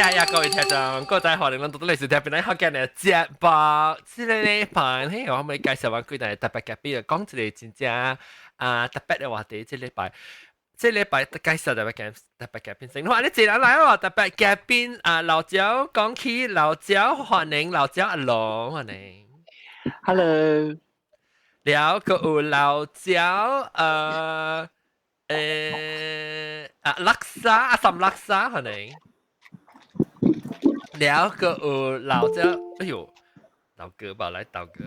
呀呀！各位聽眾，各位歡迎咱到嚟收聽本來福建的節目。這个禮拜嘿，我們介紹完幾個特別嘉賓，講一個真正啊特別的話題。這禮拜，這禮拜介紹特別嘉賓先。哇！你一人來哦，特別嘉賓啊，老焦講起老焦歡迎老焦阿龍歡迎。 Hello。了閣有老焦啊，叻沙阿岑叻沙歡迎。了閣有老焦，哎喲，老哥吧來豆哥，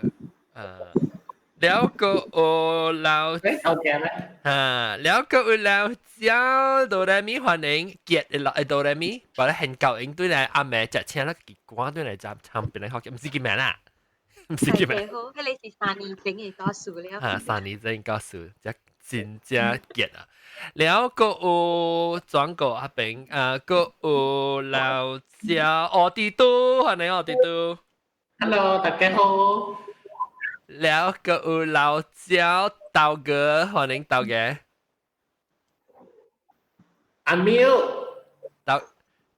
了閣有老，欸，OK 咩？啊，了閣有老焦哆來咪歡迎，傑的老哆來咪，把你很高音對來阿妹食請啦，歌對來唱唱邊來學，毋是叫名啦，毋是叫名。好，彼个是3年前的故事了。啊，3年前故事，這真正傑啊！了閣有轉過阿邊啊，閣有老焦奧迪都，歡迎奧迪都。 Hello，大家好。了閣有老焦豆哥，歡迎豆哥。阿喵。豆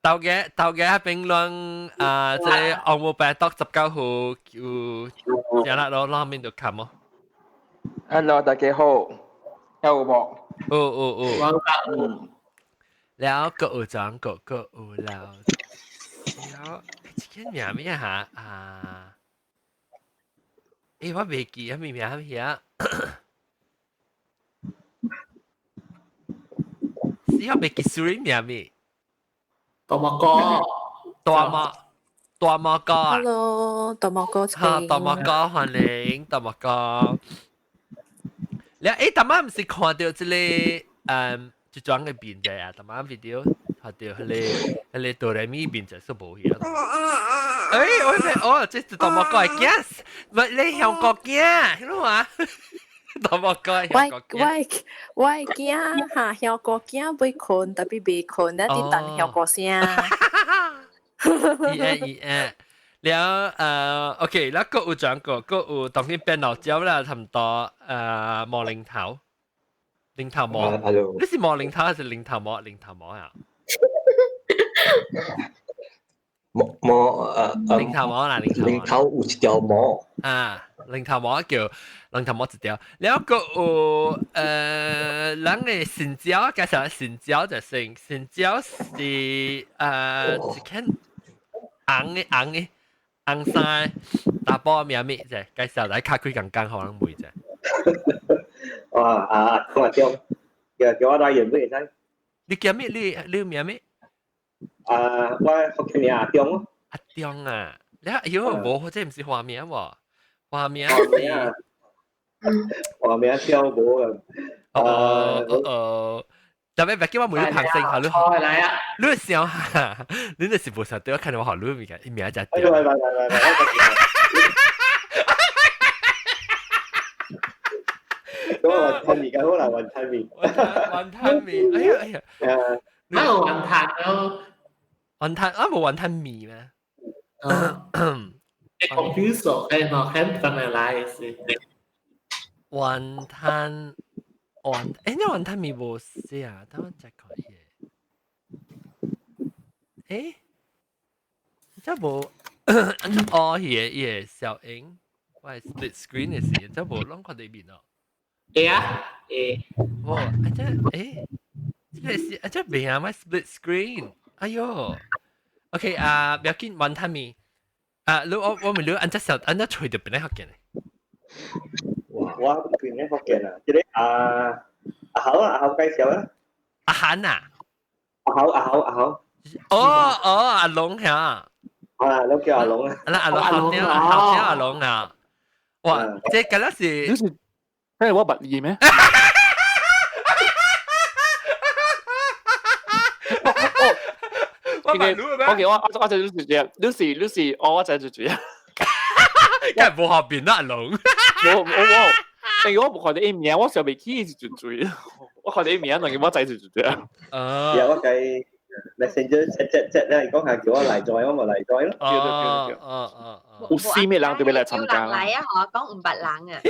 豆哥豆哥阿邊攏啊，這個紅毛病毒19號有，正啦，攞攞面就冚哦。 Hello，大家好。有無？有有有。嗯。了閣有轉過，閣有老焦，這個名咩哈啊？欸，我袂記啊，咩名咩啊？是我袂記 sorry 名咩？大魔哥。大魔大魔哥啊！Hello，大魔哥。哈，大魔哥歡迎大魔哥。你欸，頭晚毋是看著這個一種的面者啊？頭晚 video 看著彼個哆來咪面者是無去啊。欸，我咩？哦，這是大魔哥的囝，唔係你香港囝，你話？大魔哥我我我囝哈，香港囝欲睏，tapi 袂睏，咱佇等香港聲。伊欸伊欸，了OK，了閣有轉過，閣有當然變老焦啦，差唔多毛領頭，領頭毛，你是毛領頭還是領頭毛？領頭毛啊？毛毛領頭毛啦，領頭領頭有一條毛啊，領頭毛叫領頭毛一條，了閣有咱的新椒，介紹新椒就先，新椒是一間紅的紅的紅衫查埔名咩啫？介紹來較開講講，予人問者。哇啊，講阿中，叫叫我來演咩會使？你叫咩？你你名咩？啊，我福建名阿中咯。阿中啊，你哎喲，無，這毋是花名無？花名是花名叫無啊。哦哦哦，特別別叫我問你彭姓，好你。來啊！你想下，你那是無想對我看到我好你物件，名就對。來來來來來。咁啊，雲吞麵梗好啦，雲吞麵。雲吞麵，哎呀哎呀。哪有雲吞咯？雲吞啊，無雲吞麵咩？你 confuse 誒，我看上來來是。雲吞雲，欸，你雲吞麵無寫啊？等我再看下。欸，這無，哦，伊個小英，我係 split screen 的時，這無攏看對面哦。會啊，會。哦，啊這，欸，這個是啊這袂啊，我 split screen，哎喲。OK 啊，不要緊，雲吞麵。啊，你我我問你，按這小按這揣著邊個福建的？我邊個福建啊？這個啊阿豪啊，阿豪介紹啊。阿韓啊？阿豪阿豪阿豪。哦哦，阿龍嚇。啊，你叫阿龍啊？阿龍後生後生阿龍啊！哇，這敢若是？你是聽我捌伊咩？我捌你咩？我我我知你是這，你是你是，哦，我知就這樣。梗係無後邊啦，阿龍。無無無，但是我無看著伊名，我想袂起伊是真水。我看著伊名，但是我知是這樣。哦。有我計 Messenger chat chat chat 咧，伊講下叫我來載，我咪來載咯。對對對對。哦哦哦。有四個人就欲來參加。人來啊！嗬，講毋捌人啊。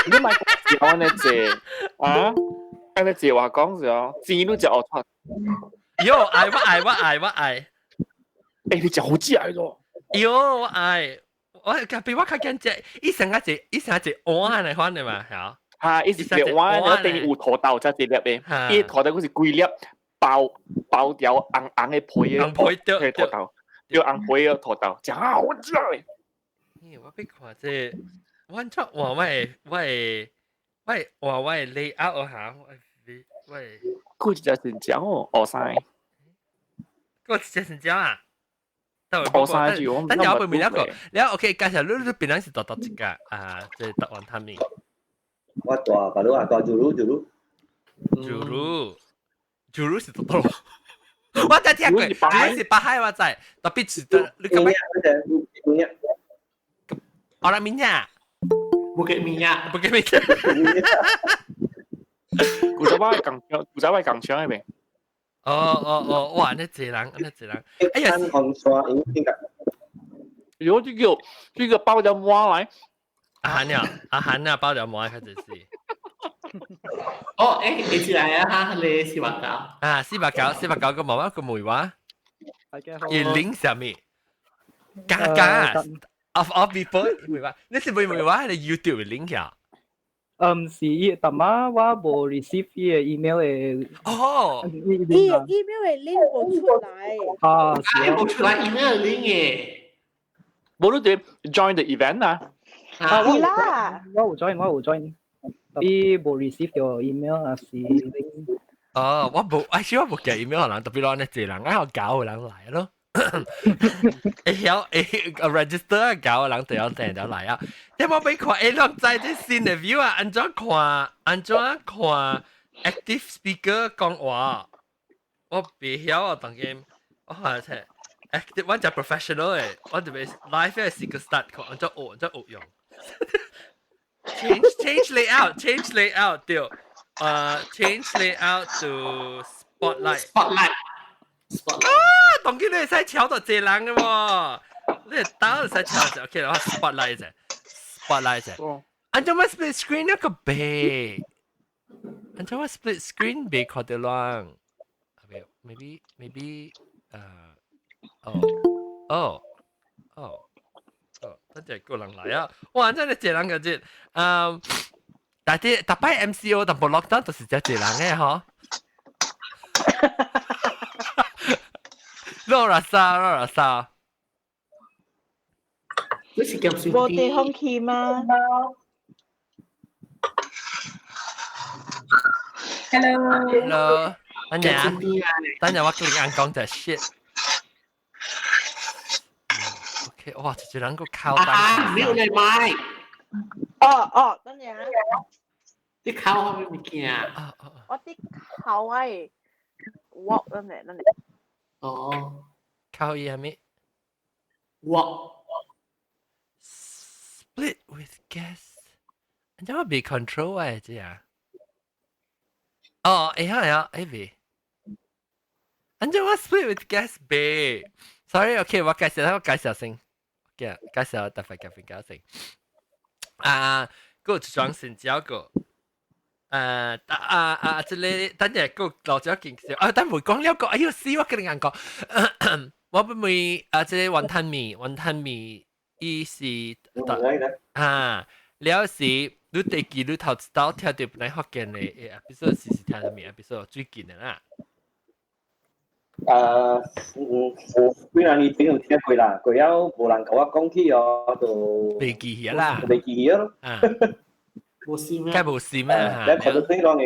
你莫講按呢濟啊？按呢濟話講是哦，錢你食學出。喲，愛我愛我愛我愛。欸，你食好食嘅咯。喲，我愛，我特別我較驚食，伊成個一，伊成個一碗嚟款的嘛，係。嚇，伊是一碗，然後頂面有土豆，才一粒的。伊土豆佫是規粒包包條紅紅的皮的，紅皮對土豆，對紅皮的土豆，真好食的。咦，我欲看這個，我怎換我的我的我的換我的 layout 嚇，我我的。佢一隻成隻哦，學生。個一隻成隻啊？學生住我。等陣我背面一個，你 OK 介紹你你邊人是獨獨一個啊？這台灣探面。我大巴魯啊，大祖魯祖魯。祖魯，祖魯是獨獨。我真聽過，祖魯是北海我知，特別是得你咁樣。Orang minyak. Bukit Minyak. Bukit Minyak. 古早我共古早我共搶嗰邊。哦哦哦，哇！那濟人，那濟人。哎呀，紅山應該。如果這個這個包條糜來，阿韓呀，阿韓呀，包條糜開始是。哦，誒，你知來啊？哈，你489。啊，489，489個媽媽個梅話。伊領啥物？加加。Of all people，梅話，你是梅梅話係 YouTube link 呀？毋是，伊逐擺我無 receive 伊个 email 的。哦，伊个 email 的 link 無出來。啊，是啊，無出來 email 的 link 嘅。無你就 join the event 啊。啊，是啦。我有 join，我有 join，伊無 receive 到 email 啊是 link。哦，我無，哎，我無寄 email 人，特別攞呢濟人，愛搞個人來咯。會曉會 register 搞個人就要訂就來啊！你冇俾看，欸，攏知這新的 view 啊？按怎看？按怎看？Active speaker 講話，我袂曉啊！當今我看下，active 我就 professional 的，我特別 live 的是個 start 看，按怎學按怎學用。Change layout, change layout 對，change layout to spotlight. Spotlight. 啊！當今你會使敲到濟人嘅喎，你打會使敲者，OK，我 spotlight 者，spotlight 者。按怎我 split screen 一個白？按怎我 split screen 袂看到亂？Okay, maybe 哦哦哦哦，等陣個人來啊！哇，真係濟人嘅啫，嗯，但係特擺 MCO 淡薄 lockdown 就是這濟人嘅嗬。落啦沙，落啦沙。你是咁無地方去嗎？Hello。 Hello。等陣啊，等陣我叫你硬講就 shit。OK，哇，一個人個靠單。啊，你有嚟買？哦哦，等陣啊。你靠啥物件？我啲靠愛，我等陣等陣。哦，靠伊係咪？我 split with guest，你怎麼被 control 啊？這樣？哦，會曉會曉，會未？安怎我 split with guest 未？Sorry，OK，我介紹我介紹先，介介紹特別特別介紹。啊，閣有一樁成交個。啊啊啊！這個等陣閣老少件事啊，等會講了個，哎喲死我跟你講，我不會啊，這個雲吞麵，雲吞麵伊是啊，了是你第幾你頭一道聽到本來福建的 episode 是是聽啥物 episode 最近的啦？啊，嗯，幾若年前有聽過啦，過了無人共我講起哦，就袂記起啦，袂記起咯。啊。無事咩？該無事咩？你看到對講的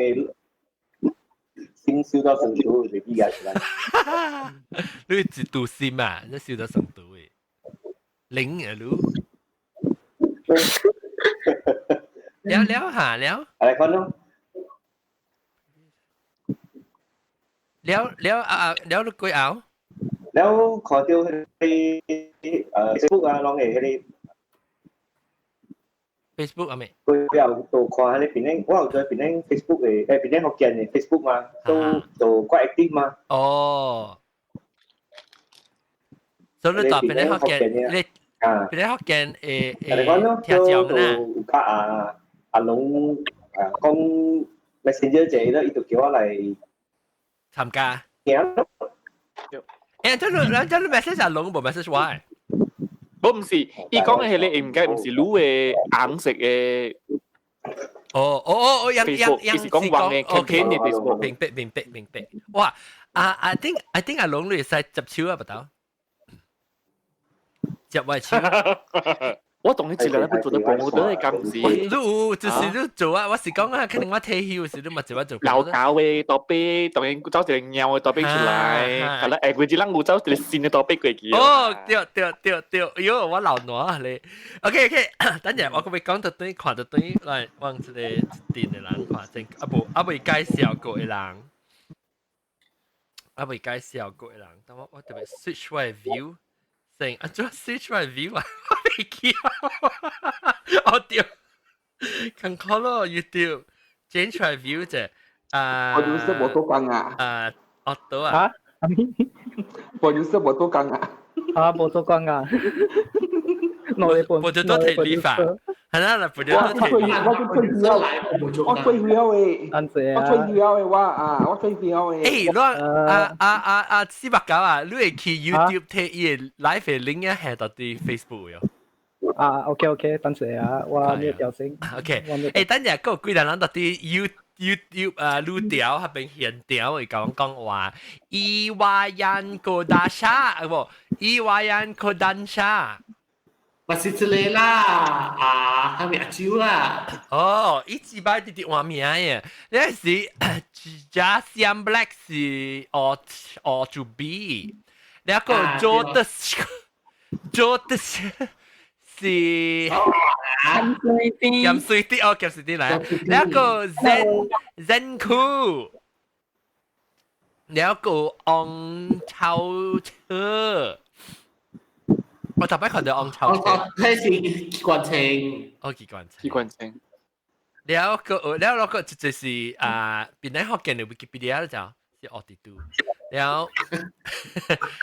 先燒到成都就比較起來。你一度心啊，你燒到成都的，零啊你。了了下了。來看咯。了了啊了你幾後？了看到彼個Facebook 啊，攏會彼個。 Facebook 啊咩？佢又就看彼個邊咧，我有在邊咧 Facebook 的，邊咧福建的 Facebook 嘛，都就較 active 嘛。哦。所以你大邊咧福建，你啊，邊咧福建誒誒，聽講啦。有較啊阿龍啊講 Messenger 這個，伊就叫我來參加。行咯。欸，這你這你 message 阿龍無 message 我？我唔是，伊講嘅係你應該唔是滷嘅紅色嘅。哦哦哦哦，樣樣樣是講黃嘅 campaign 嘅 Facebook。明白明白明白。哇！啊 I think 阿龍你會使接手啊，不到？接我手。我當你一個人要做得幫我都係咁子。你有就是你做啊！我是講啊，可能我退休時你嘛就我做。老搞嘅躲避，當然走一個貓嘅躲避出來，係啦，下個月咱有走一個新嘅躲避過去。哦，對對對對，喲，我老懶你。OK OK，等陣我可唔可以講到對，看到對，來往這個電嘅人看先，啊無啊未介紹過嘅人，啊未介紹過嘅人，等我我特別 switch 我 view。成啊，做 switch 我 view 啊，我未記。哦對，看看咯，YouTube change 我 view 啫。啊，我就是無做工啊。啊，哦對啊。啊？啥物？我就是無做工啊。啊，無做工啊。我我就都提立法，係啦，嗱，我就都提立我退休，我退休的，我退休的我啊，我退休的。欸，你啊啊啊啊四百九啊，你會去 YouTube 睇伊個 live 的 link 啊，係到啲 Facebook 喲。啊，OK OK，等陣啊，我咩調整？OK，欸，等陣閣有幾個人到啲 YouTube 啊，路條嗰邊現條會講講話，伊瓦揚哥達沙，無，伊瓦揚哥丹沙。嘛是這個啦，啊，係咪阿蕉啦？哦，伊一擺直直換名嘅，你是加 Siam Black 是哦哦就 B，你個做的做的是鹹水啲，鹹水啲哦，鹹水啲來，你個 Zen Zen 酷，你個昂超車。我特別看到昂超車，佢是機關槍，哦機關槍，機關槍。了個了那個就是啊，邊個學見的 Wikipedia 就是奧迪都。了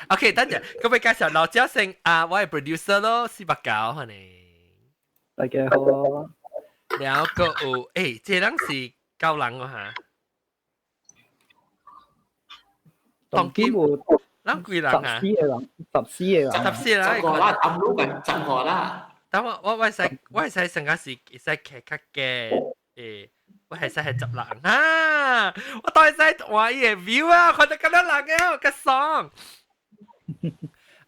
，OK，等陣，各位介紹老家姓啊，我係 producer 咯，489可能。大家好。了個有，欸，這人是高人哦嚇。當今有。咱幾人啊？14個人，14個人。14人。十個啦，暗路緊十個啦。等我我我使我使成個是會使騎較嘅，欸，我係使係十人啊！我當使換伊個 view 啊，看到咁多人嘅，較爽。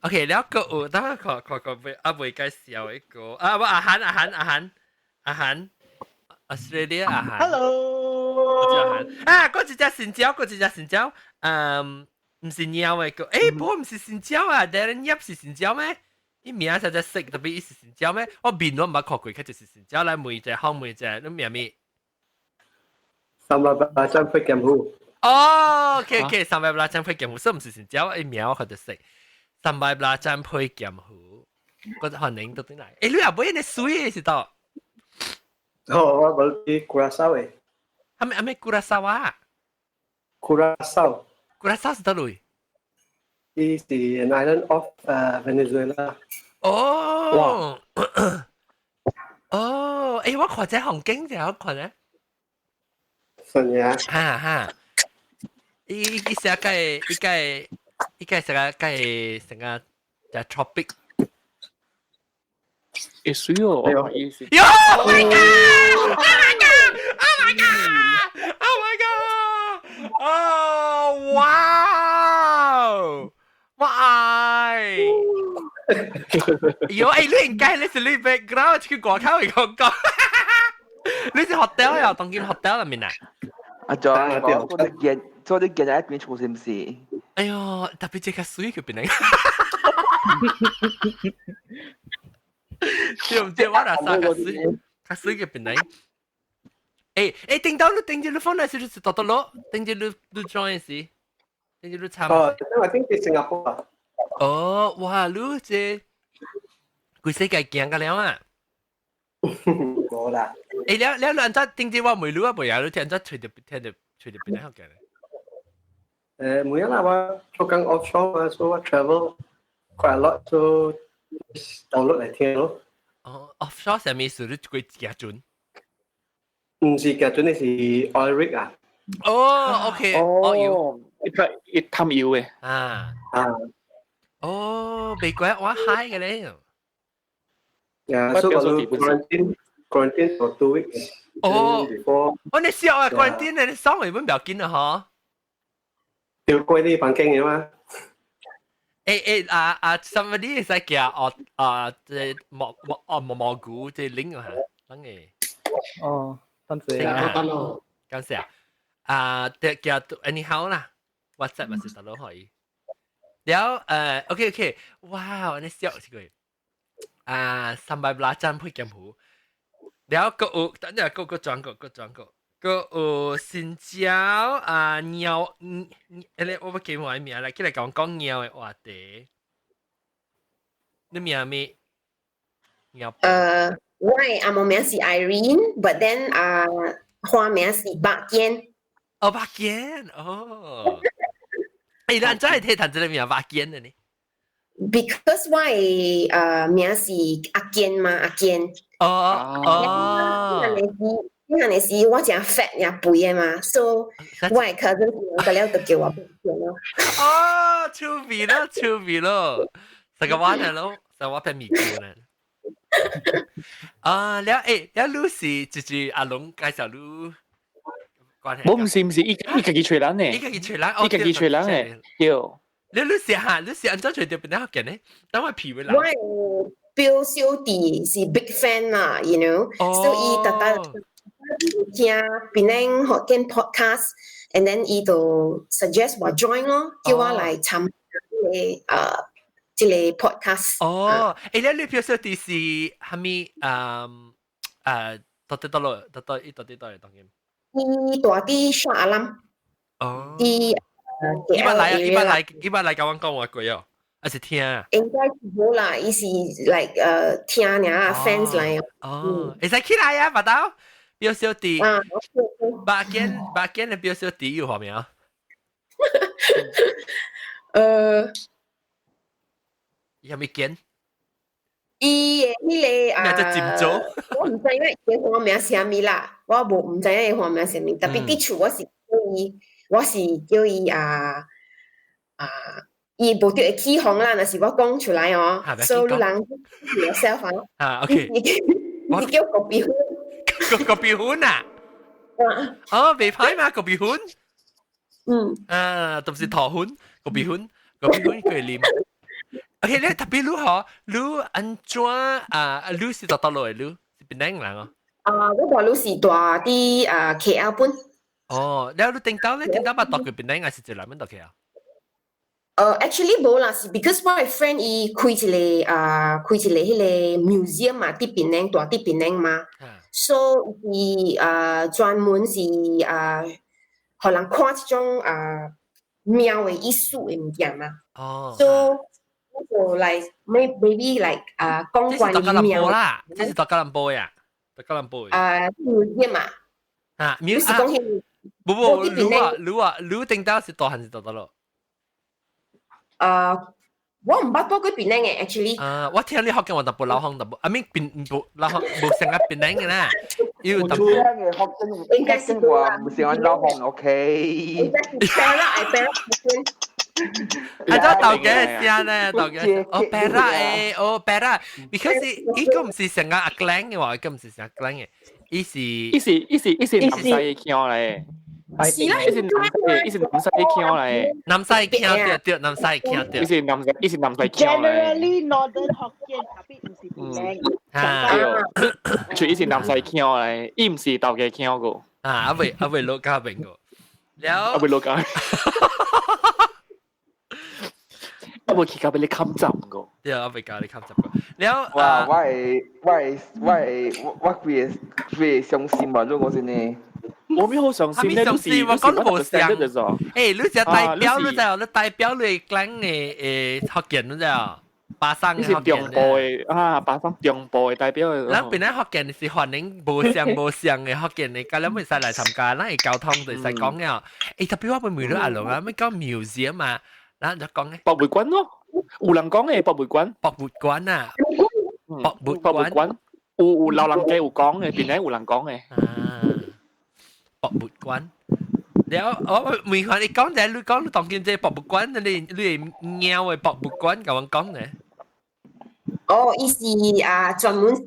OK，了個有，等我看看看未啊未介紹一個啊，我阿韓阿韓阿韓阿韓，Australia 阿韓。 Hello。阿韓啊，嗰一隻新椒，嗰一隻新椒，嗯。唔是貓嘅個，欸，不過唔是新椒啊，Darren Yap 是新椒咩？伊名實在識，特別伊是新椒咩？我面我毋捌看過，佢就是新椒來問一下，問一下，你名咩？三百八張飛劍虎。哦，OK OK，三百八張飛劍虎，所以唔是新椒，伊名我看就識。三百八張飛劍虎，我可能都對來。欸，你也買那水的是到？哦，我無去 Curaçao 的。係咪係咪 Curaçao 啊？Curaçao。 Curaçao 是佗位？伊是 an island off Venezuela。哦，哦，欸，我看這風景就好看咧。真嘅？哈哈，伊伊寫個伊個伊個成個個成個叫 tropic。會水哦，意思。喲！Oh my god! Oh my god! Oh my god! Oh my god! Oh wow! 我愛。喲，欸，你應該你是你 background 去外口嚟講講。你是 hotel 呀？當今 hotel 入面啊？阿莊，我做啲見，做啲見喺邊厝是唔是？哎喲，特別這個水佢變嚟。對唔對？我若啥較水，較水佢變嚟。欸欸，頂到你頂住你放嚟是是倒倒落，頂住你你 join 時，頂住你參。哦，我頂住新加坡。哦，哇！你這規世界行個了啊！無啦。欸，了了，你按怎頂住我問你啊？袂啊？你聽怎揣著聽著揣著邊個嘅？每一啦，我做緊 offshore 嘛，所以我 travel quite a lot，所以 download 嚟聽咯。哦，offshore 啥物意思？你幾行船？唔是行船，你是 oil rig 啊。哦，OK，哦，伊伊探油嘅。啊啊，哦，未過我嗨嘅咧。 Yeah, so 我 quarantine for 2 weeks. 哦 Before 我你笑啊，quarantine 你爽嚟本唔要緊啊，嗬？要過啲房間嘅嘛。誒誒啊啊，somebody 會使寄哦啊，這蘑蘑哦蘑蘑菇這 link 啊，等嘅。哦，多謝啊。得咯。感謝啊，這叫 anyhow 啦，WhatsApp 咪是得咯可以。了誒，OK OK，哇，你笑死佢。啊，三百拉針配劍湖。了個有，等陣個個轉個個轉個。個有新椒啊鳥，嗯，誒我不記我名啦，起來講講鳥的話題。你名咩？鳥。我的阿母名是 Irene，but then 啊，花名是白堅。哦，白堅，哦。誒，咱真係聽談這個名白堅的呢？ Because 我的名是阿堅嘛，阿堅。哦哦。細漢的時我誠 fat 誠肥的嘛，所以我的 cousin 個了就叫我白堅咯。哦，趣味咯，趣味咯，成個話題咯，成個話變咪咕呢。啊，了誒，了你是就是阿龍介紹你關係。我唔是唔是，伊伊家己揣人呢？伊家己揣人，伊家己揣人嘅，對。你你是哈，你是按怎揣到邊個嘅呢？等我皮會我表小弟是 big fan 啦，you know，所以特特聽檳城福建 podcast，and then 伊就 suggest 我 join 咯，叫我來參加這個 podcast。哦，誒，你表小弟是蝦米？嗯誒，到底到落，到底伊到底到嚟當今？伊住佇沙阿林。哦。佇伊捌來啊！伊捌來，伊捌來共阮講話過哦，還是聽？應該是無啦，伊是 like 聽爾 fans 來。哦，會使起來啊，巴豆表小弟。啊，白堅白堅的表小弟有何名？有咪堅？伊的彼個啊，咩叫金州？我毋知影伊的花名是啥物啦，我無毋知影伊花名是啥物，特別佇厝我是叫伊，我是叫伊啊啊，伊無著會起哄啦，若是我講出來哦，所以你人 yourself 啊。啊，OK。你叫國比粉。國國比粉啊？哦，袂歹嘛，國比粉。嗯。啊，都是桃粉，國比粉，國比粉佢啉。OK，你特別你嗬，你按怎啊？你是佗佗落的？你是檳城人哦？啊，我大路是住佇啊 KL 本。哦，了你頂到咧，頂到捌住過檳城還是在內面住 KL？ Actually 無啦，是 because 我的 friend 伊開一個啊，開一個彼個 museum 嘛，佇檳城，住佇檳城嘛，所以伊啊專門是啊，予人看這種啊貓的藝術的物件嘛。哦。 So 就 like maybe like 啊講關於貓啦，這是佇吉隆坡呀，佇吉隆坡。啊，museum 啊。啊，你是講彼不不，你啊你啊你頂到是大漢是佗佗咯？啊，我毋捌住過檳城嘅，actually。啊，我聽你福建話淡薄老鄉淡薄，I mean 檳無老鄉無成個檳城嘅啦。有聽嘅福建應該是話唔是按老鄉，OK。應該是 Perak 嘅 Perak。啊，這豆嘅聲咧，豆嘅，哦，Perak 嘅，哦，Perak，because 伊個唔是成個阿 Glen 嘅話，伊個唔是成個 Glen 嘅，伊是，伊是伊是伊是南西嘅腔嚟。是啦，伊是南西，伊是南西腔嚟。南西腔對對，南西腔對。伊是南西，伊是南西腔嚟。 Generally Northern Hokkien，特別毋是檳城。啊，對，就伊是南西腔嚟，伊毋是豆家腔個。啊，阿未阿未老家邊個？了，阿未老家。阿未去到俾你冚浸個。對，阿未教你冚浸個。了，哇！我會我會我會我我規個規個傷心啊！如果真的。我咩好傷心咧？傷心，我講都無像。誒，你只代表你知哦？你代表你講嘅誒福建你知哦？巴生嘅福建中部嘅啊，巴生中部嘅代表。咱本來福建是歡迎無相無相嘅福建嘅，咁咱會使來參加，咱會交通就會使講嘅。誒，特別我問問你阿龍啊，咩叫 museum 啊？咱就講嘅。博物館咯，有人講嘅博物館。博物館啊，博物博物館，有有老人家有講嘅，邊個有人講嘅。啊。博物館，了我問下你講者，你講你當今這博物館，你貓的博物館，共阮講呢？哦，伊是啊，專門是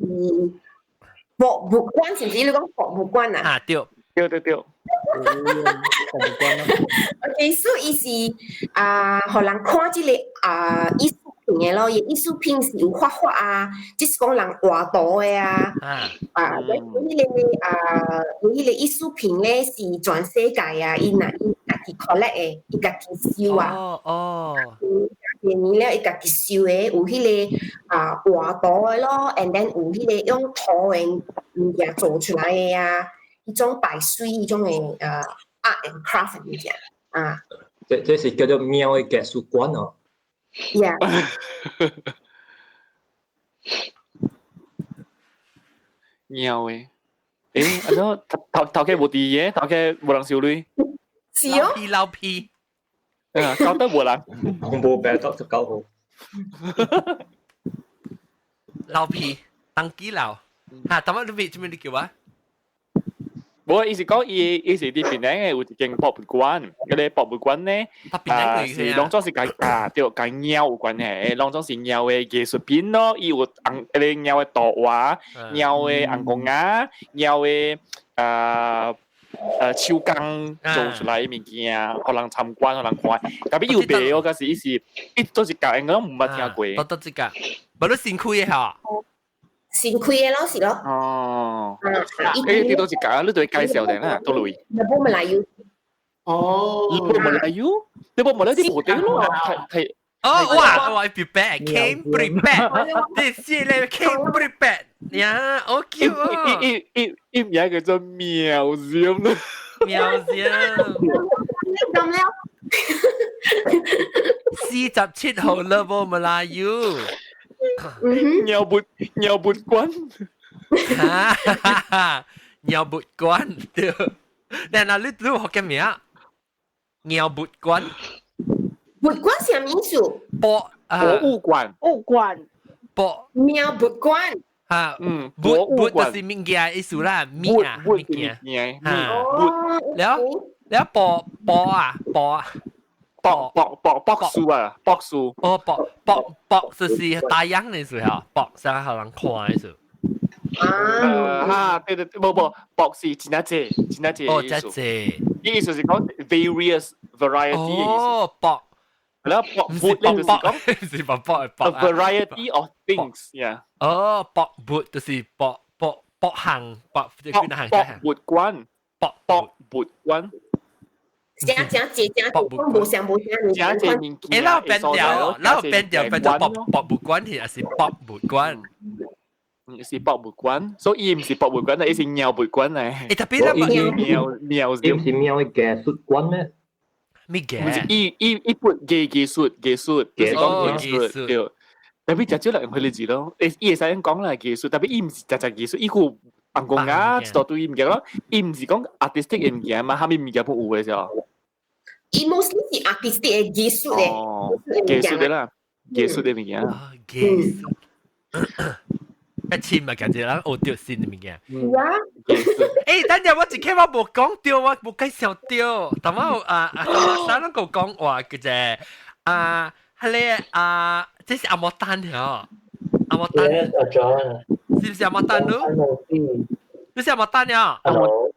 博物館，是毋是？你講博物館啊？啊，對。對對對。博物館。OK，所以伊是啊，予人看這個啊藝術品的咯，伊藝術品是有畫畫啊，就是講人畫圖的啊。啊，有彼個啊，有彼個藝術品咧是全世界啊，伊若伊家己 collect 的，伊家己收啊。哦哦。年年了，伊家己收的，有彼個啊畫圖的咯，and then 有彼個用土的物件做出來的啊，彼種擺水彼種的art and craft 物件啊。這是叫做貓的藝術館哦。 Yeah。貓的，欸，啊怎頭頭家無佇嘅，頭家無人收鐳。是哦。老屁老屁。啊，搞得無人。無白到19號。老屁，當機老。嚇，等下你別做咩你叫我？無，伊是講伊是佇檳城的有一間博物館，彼个博物館呢，啊是攏總是共啊對，共貓有關係，攏總是貓的藝術品咯，伊有紅彼个貓的圖畫、貓的紅公仔、貓的啊手工做出來的物件，予人參觀，予人看。特別伊有賣哦，可是伊是伊都是舊，我攏毋捌聽過。都這個，無你新開的吼？新開的咯，是咯。哦。欸，你都是講，你對介紹的啦，倒位？你報馬來語。哦。你報馬來語？你報馬來語無對咯，係係。哦，哇！我 prepare came prepare，this year came prepare，呀，OK 哦。伊伊伊伊名叫做喵 museum。喵 museum。咁了。47號 Level Melayu。尿物尿物館，哈哈哈！尿物館對，但係你學嘅名？尿物館，物館啥物意思？博博物館，物館，博尿物館。嚇，嗯，博物館就是物件意思啦，物啊物件，嚇，了了博博啊博啊。博博博博士啊，博士。哦，博博博就是大洋的意思嚇，博是予人看的意思。啊，對對對，無無，博士真啊濟，真啊濟。哦，真濟。意思是講 various variety 的意思。哦，博。然後博博咧就是講，是博博博。 A variety of things，yeah。哦，博物就是博博博行博，博物館，博博物館。真真濟真濟，無相無相。真濟物件。欸，咱變掉，咱變掉變做博博物館，還是博物館？是博物館，所以伊毋是博物館，伊是貓物館嚟。欸，特別咱貓貓，伊毋是貓的藝術館咩？咩嘅？毋是，伊伊伊撥藝藝術藝術，就是講藝術對。特別誠少人用彼个字咯，欸，伊會使講啦藝術，特別伊毋是實實藝術，伊有紅公仔一大堆物件咯，伊毋是講 artistic 的物件嘛，啥物物件攏有的是哦。伊 mostly 是 artistic 的藝術的，藝術的啦，藝術的物件。藝術。一千咪感覺咱學著新的物件。是啊。欸，等陣我一開我無講著，我無介紹著。但我啊啊，啥攏夠講話叫做啊，彼个啊，這是阿莫丹嗬，阿莫丹。阿 John。是毋是阿莫丹咯？你是阿莫丹呀？ Hello。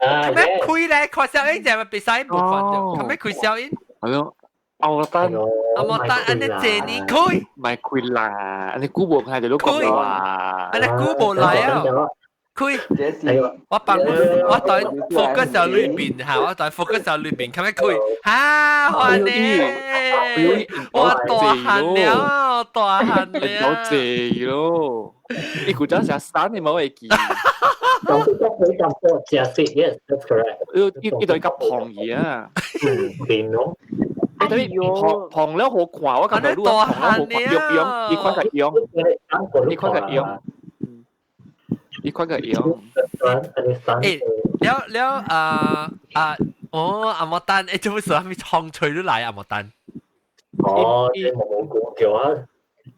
啊，咩開咧？開小音就係別使無看著，咩開小音？係咯，阿莫丹，阿莫丹，按呢這年開，唔係開啦，按呢久無看就都講話，按呢久無來啊，開，我幫我在 focus 喺裏邊嚇，我在 focus 喺裏邊，咁樣開，嚇，歡迎，我大漢了，大漢了，有謝咯，你古早成三你冇會記。 Yes, that's correct. 伊伊對較胖伊啊，嗯，變咯。欸，特別胖胖了好看，我感覺你胖了好看，用用，伊看較用，伊看較用，伊看較用。欸，了了啊啊，哦，阿莫丹，欸，做乜事？係咪創趣都來阿莫丹？哦，你冇講叫我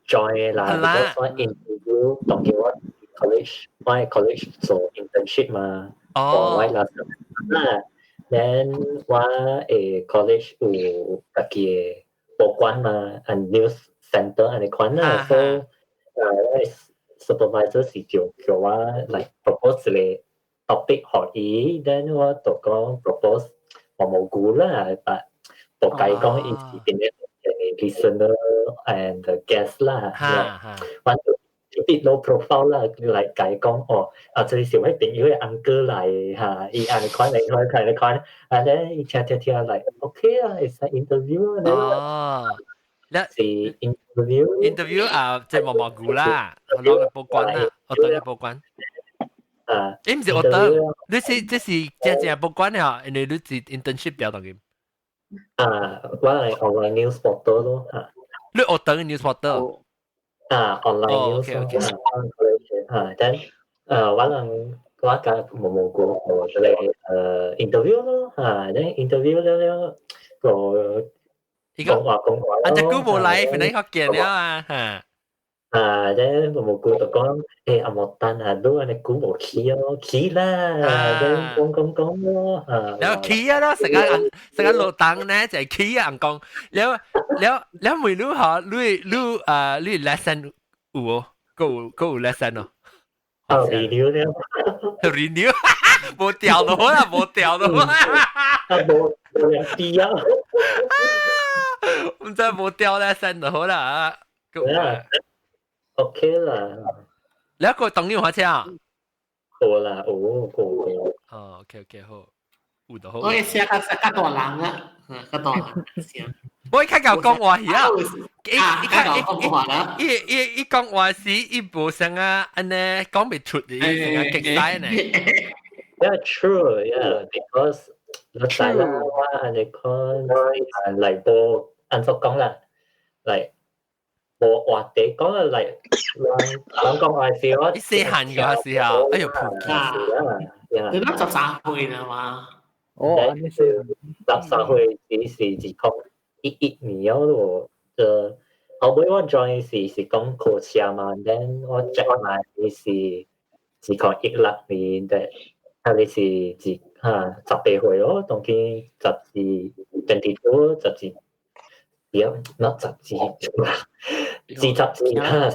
join 啦，我 interview 當叫我 college，我喺 college 做 internship 嘛。哦。我 last 啊， Then 我誒 college 有家己嘅報館嘛，and news center 按呢款啦，so supervisor 是叫叫我 like propose 一個 topic 予伊，then 我就講 propose 毛毛菇啦，but 無解講伊是變咗 listener and guest 啦，我就 bit low profile 啦，嚟解講哦，啊，這裡是我朋友嘅 uncle 來嚇，伊按呢款嚟款看呢款，and then 伊聽聽聽嚟，OK 啊，it's an interview 哦，是 interview interview 啊，即係毛毛菇啦，我攞嚟報關啦，我等你報關。啊，誒唔是我等，你是這是正正報關啊，因為你是 internship 表當嘅。啊，我係 online news portal 咯，啊，你學等 news portal。啊，online news 啊，then 我人我甲毛毛菇做一個interview 咯，啊，then interview 了了個講話講話，啊，隻股無來，變你學見了啊，嚇。啊，then 毛毛菇就講，誒阿莫丹啊，你按呢久無去哦，去啦，then 講講講咯，啊，然後去啊咯，成日成日落檔呢，就係去啊，講，了了了每你嚇，你你啊，你 lesson 有哦，夠有夠有 lesson 哦。啊，renew 了，renew，無掉就好啦，無掉就好。啊，無無兩啲啊，唔知無掉 lesson 就好啦啊。 OK 啦，你一個等於火車啊？好啦，哦，過過。哦，OK OK，好，有就好。我寫較較大人啊，較大人寫。我一開頭講話去啊，一一開一一一講話時，伊無聲啊，按呢講袂出的，成啊極晒呢。 Yeah, true. Yeah, because 你知啦，我按呢講，嚟無按怎講啦，嚟。無話題講啊，嚟人人講話時，我細漢嘅時候，哎呦，普及啊！你諗13歲啦嘛？哦，13歲只是2011年咯，就後尾我 join 是是講考車嘛，then 我 check 來是2016年的，啊你是自嚇18歲咯，當今十二 22 十二。對，那十二，22啊，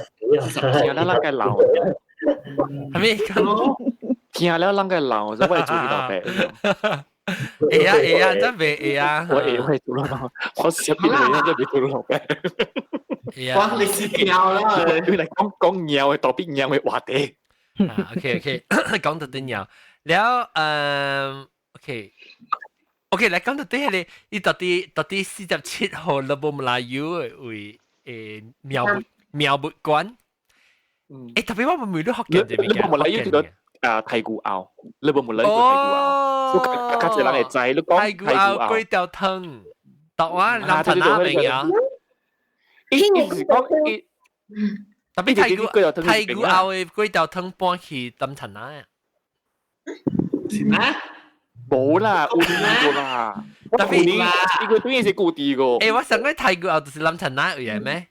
聽了咱個老，係咪？聽了咱個老，就我做呢道白。會啊會啊，真袂會啊！我會會做咯，我十邊會真袂做老白。哇，你是尿啦！你嚟講講尿嘅，特別尿嘅話題。 OK OK，講到啲尿，了OK。OK，來講到底係你，你到底到底47號 Lebuh Melayu 為廟物廟物館。誒，特別我唔會都學嘅， Lebuh Melayu 叫做啊太古坳，Lebuh Melayu 叫太古坳。較濟人會知，你講太古坳粿條湯，台灣南陳那邊啊。伊是講伊，特別太古太古坳的粿條湯搬去南陳那啊。是咩？冇啦，有啲個啦，特別呢個當然是固定個。誒，我上個太古坳就是南陳那位咩？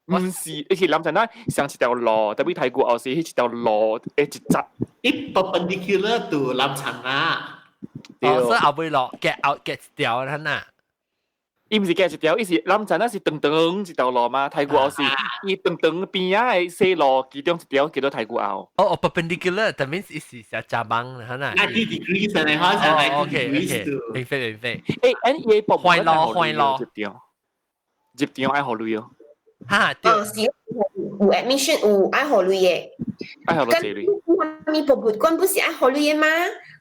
唔是，伊是南陳那上一條路，特別太古坳是彼一條路的一節。伊 perpendicular to 南陳那。哦，所以後尾落夾後夾一條啦呐。伊毋是夾一條，伊是南陳那是長長一條路嘛，太古坳是伊長長邊仔的細路，其中一條叫做太古坳。哦哦，perpendicular，that means 伊是成加幫啦，呐。 90 degrees 嚟，可能90 degrees。明白明白。誒，按伊博壞咯壞咯，入場入場愛予鐳哦。哈，對。是有 admission 有愛予鐳的。愛予偌濟鐳？你博物館不是愛予鐳的嗎？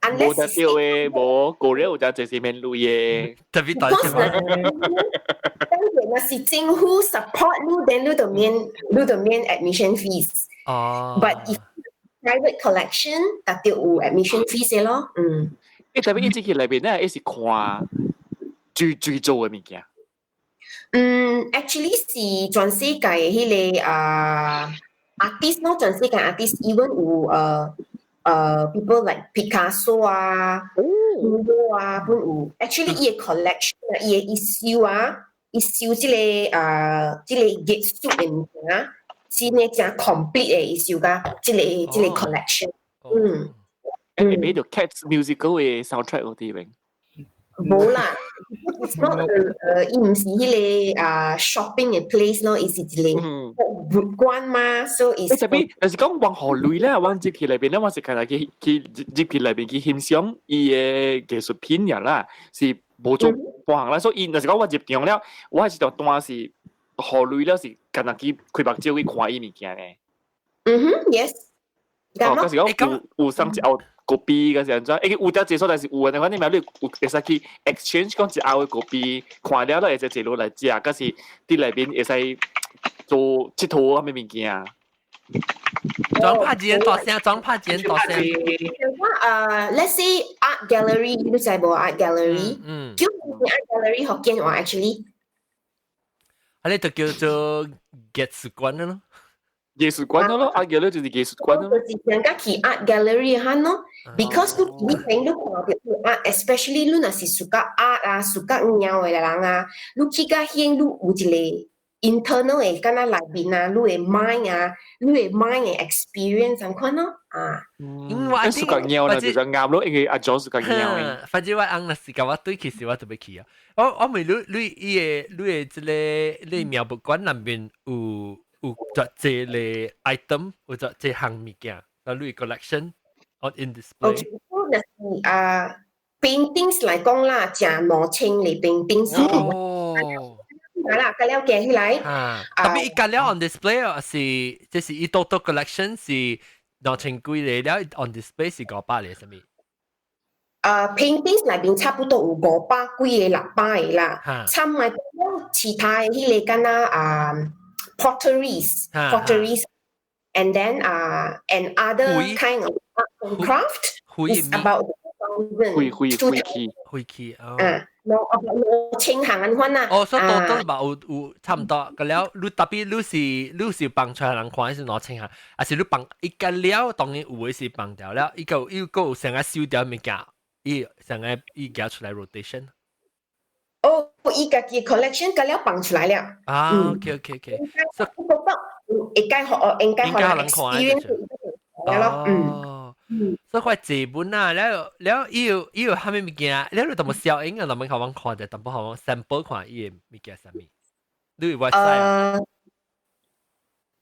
無得對的，無過了有真濟是免鐳的。特別大當然若是政府 support 你，then 你就免 admission fees。哦。 But if private collection，特別有 admission fees 的咯，嗯。伊特別伊進去內面咧，伊是看最最做的物件。嗯，actually 是全世界的彼個啊 artist 咯，全世界 artist even 有people like Picasso 啊，Miro 啊，本有。Actually 伊的 collection 啊，伊的伊收啊，伊收這個啊，這個藝術的物件啊，是呢誠 complete 的，伊收甲這個 collection。嗯。會買著 Cats musical 的 soundtrack 嗰啲邊？無啦，it's not 伊毋是彼個啊 shopping 嘅 place 咯，伊是一個博物館嘛，所以特別就是講往何類咧，往入去裏邊咧，我是看來去去入去裏邊去欣賞伊嘅藝術品呀啦，是無做半項啦，所以若是講我入場了，我還是就當是何類了，是干焦去開目睭去看伊物件咧。嗯哼，yes。哦，嗰時講有有送一後 copy 嗰時安怎？欸，有啲這所在是有的，反正你有會使去 exchange 講一後的 copy，看了都會使坐落來食，可是佇內面會使做𨑨迌啥物物件。裝拍錢大聲，裝拍錢大聲。我let's say art gallery，你知無 art gallery？嗯。叫 art gallery 福建話 actually。啊，你就叫做藝術館咯。藝術館咯，art gallery 就是藝術館咯。就是人家去 art gallery 哈咯，because 你去邊你看到 art，especially 你若是 suka art 啊，suka 貓的人啊，你去到遐你有一個 internal 的，敢若內面啊，你的 mind 啊，你的 mind 的 experience 按款咯，啊。因為 suka 貓啦，就啱咯，因為阿 John suka 貓的。反正我翁若是共我對，其實我就欲去啊。我問你，你伊個你的這個你貓物館內面有偌濟個 item，有偌濟項物件，啊，你 collection on in display。若是啊，paintings 來講啦，成2000個 paintings。哦。啦，佮了加起來。啊，特別伊佮了 on display 啊，是這是伊 total collection 是2000幾個了 on display 是500個啥物？啊，paintings 內面差不多有500幾個、600個啦。參埋其他的彼個敢若啊 potteries，potteries，and then 啊 and other kind of art and craft is about 灰灰灰器，灰器哦。啊，2000項按款啦。哦，所以多多嘛有有差唔多，個了你特別你是放出來人看是2000項，還是你放一個了當然有的是放掉了，伊個伊個有成個收掉物件，伊成個伊夾出來 rotation。哦，伊家己 collection 佮了放出來了。啊，OK OK OK。所以覺得會該予應該予人 experience 咯，嗯。所以塊這本啊，了了伊有伊有啥物物件，了你淡薄小影啊，淡薄好往看者，淡薄好往 sample 看伊的物件啥物。你有 website？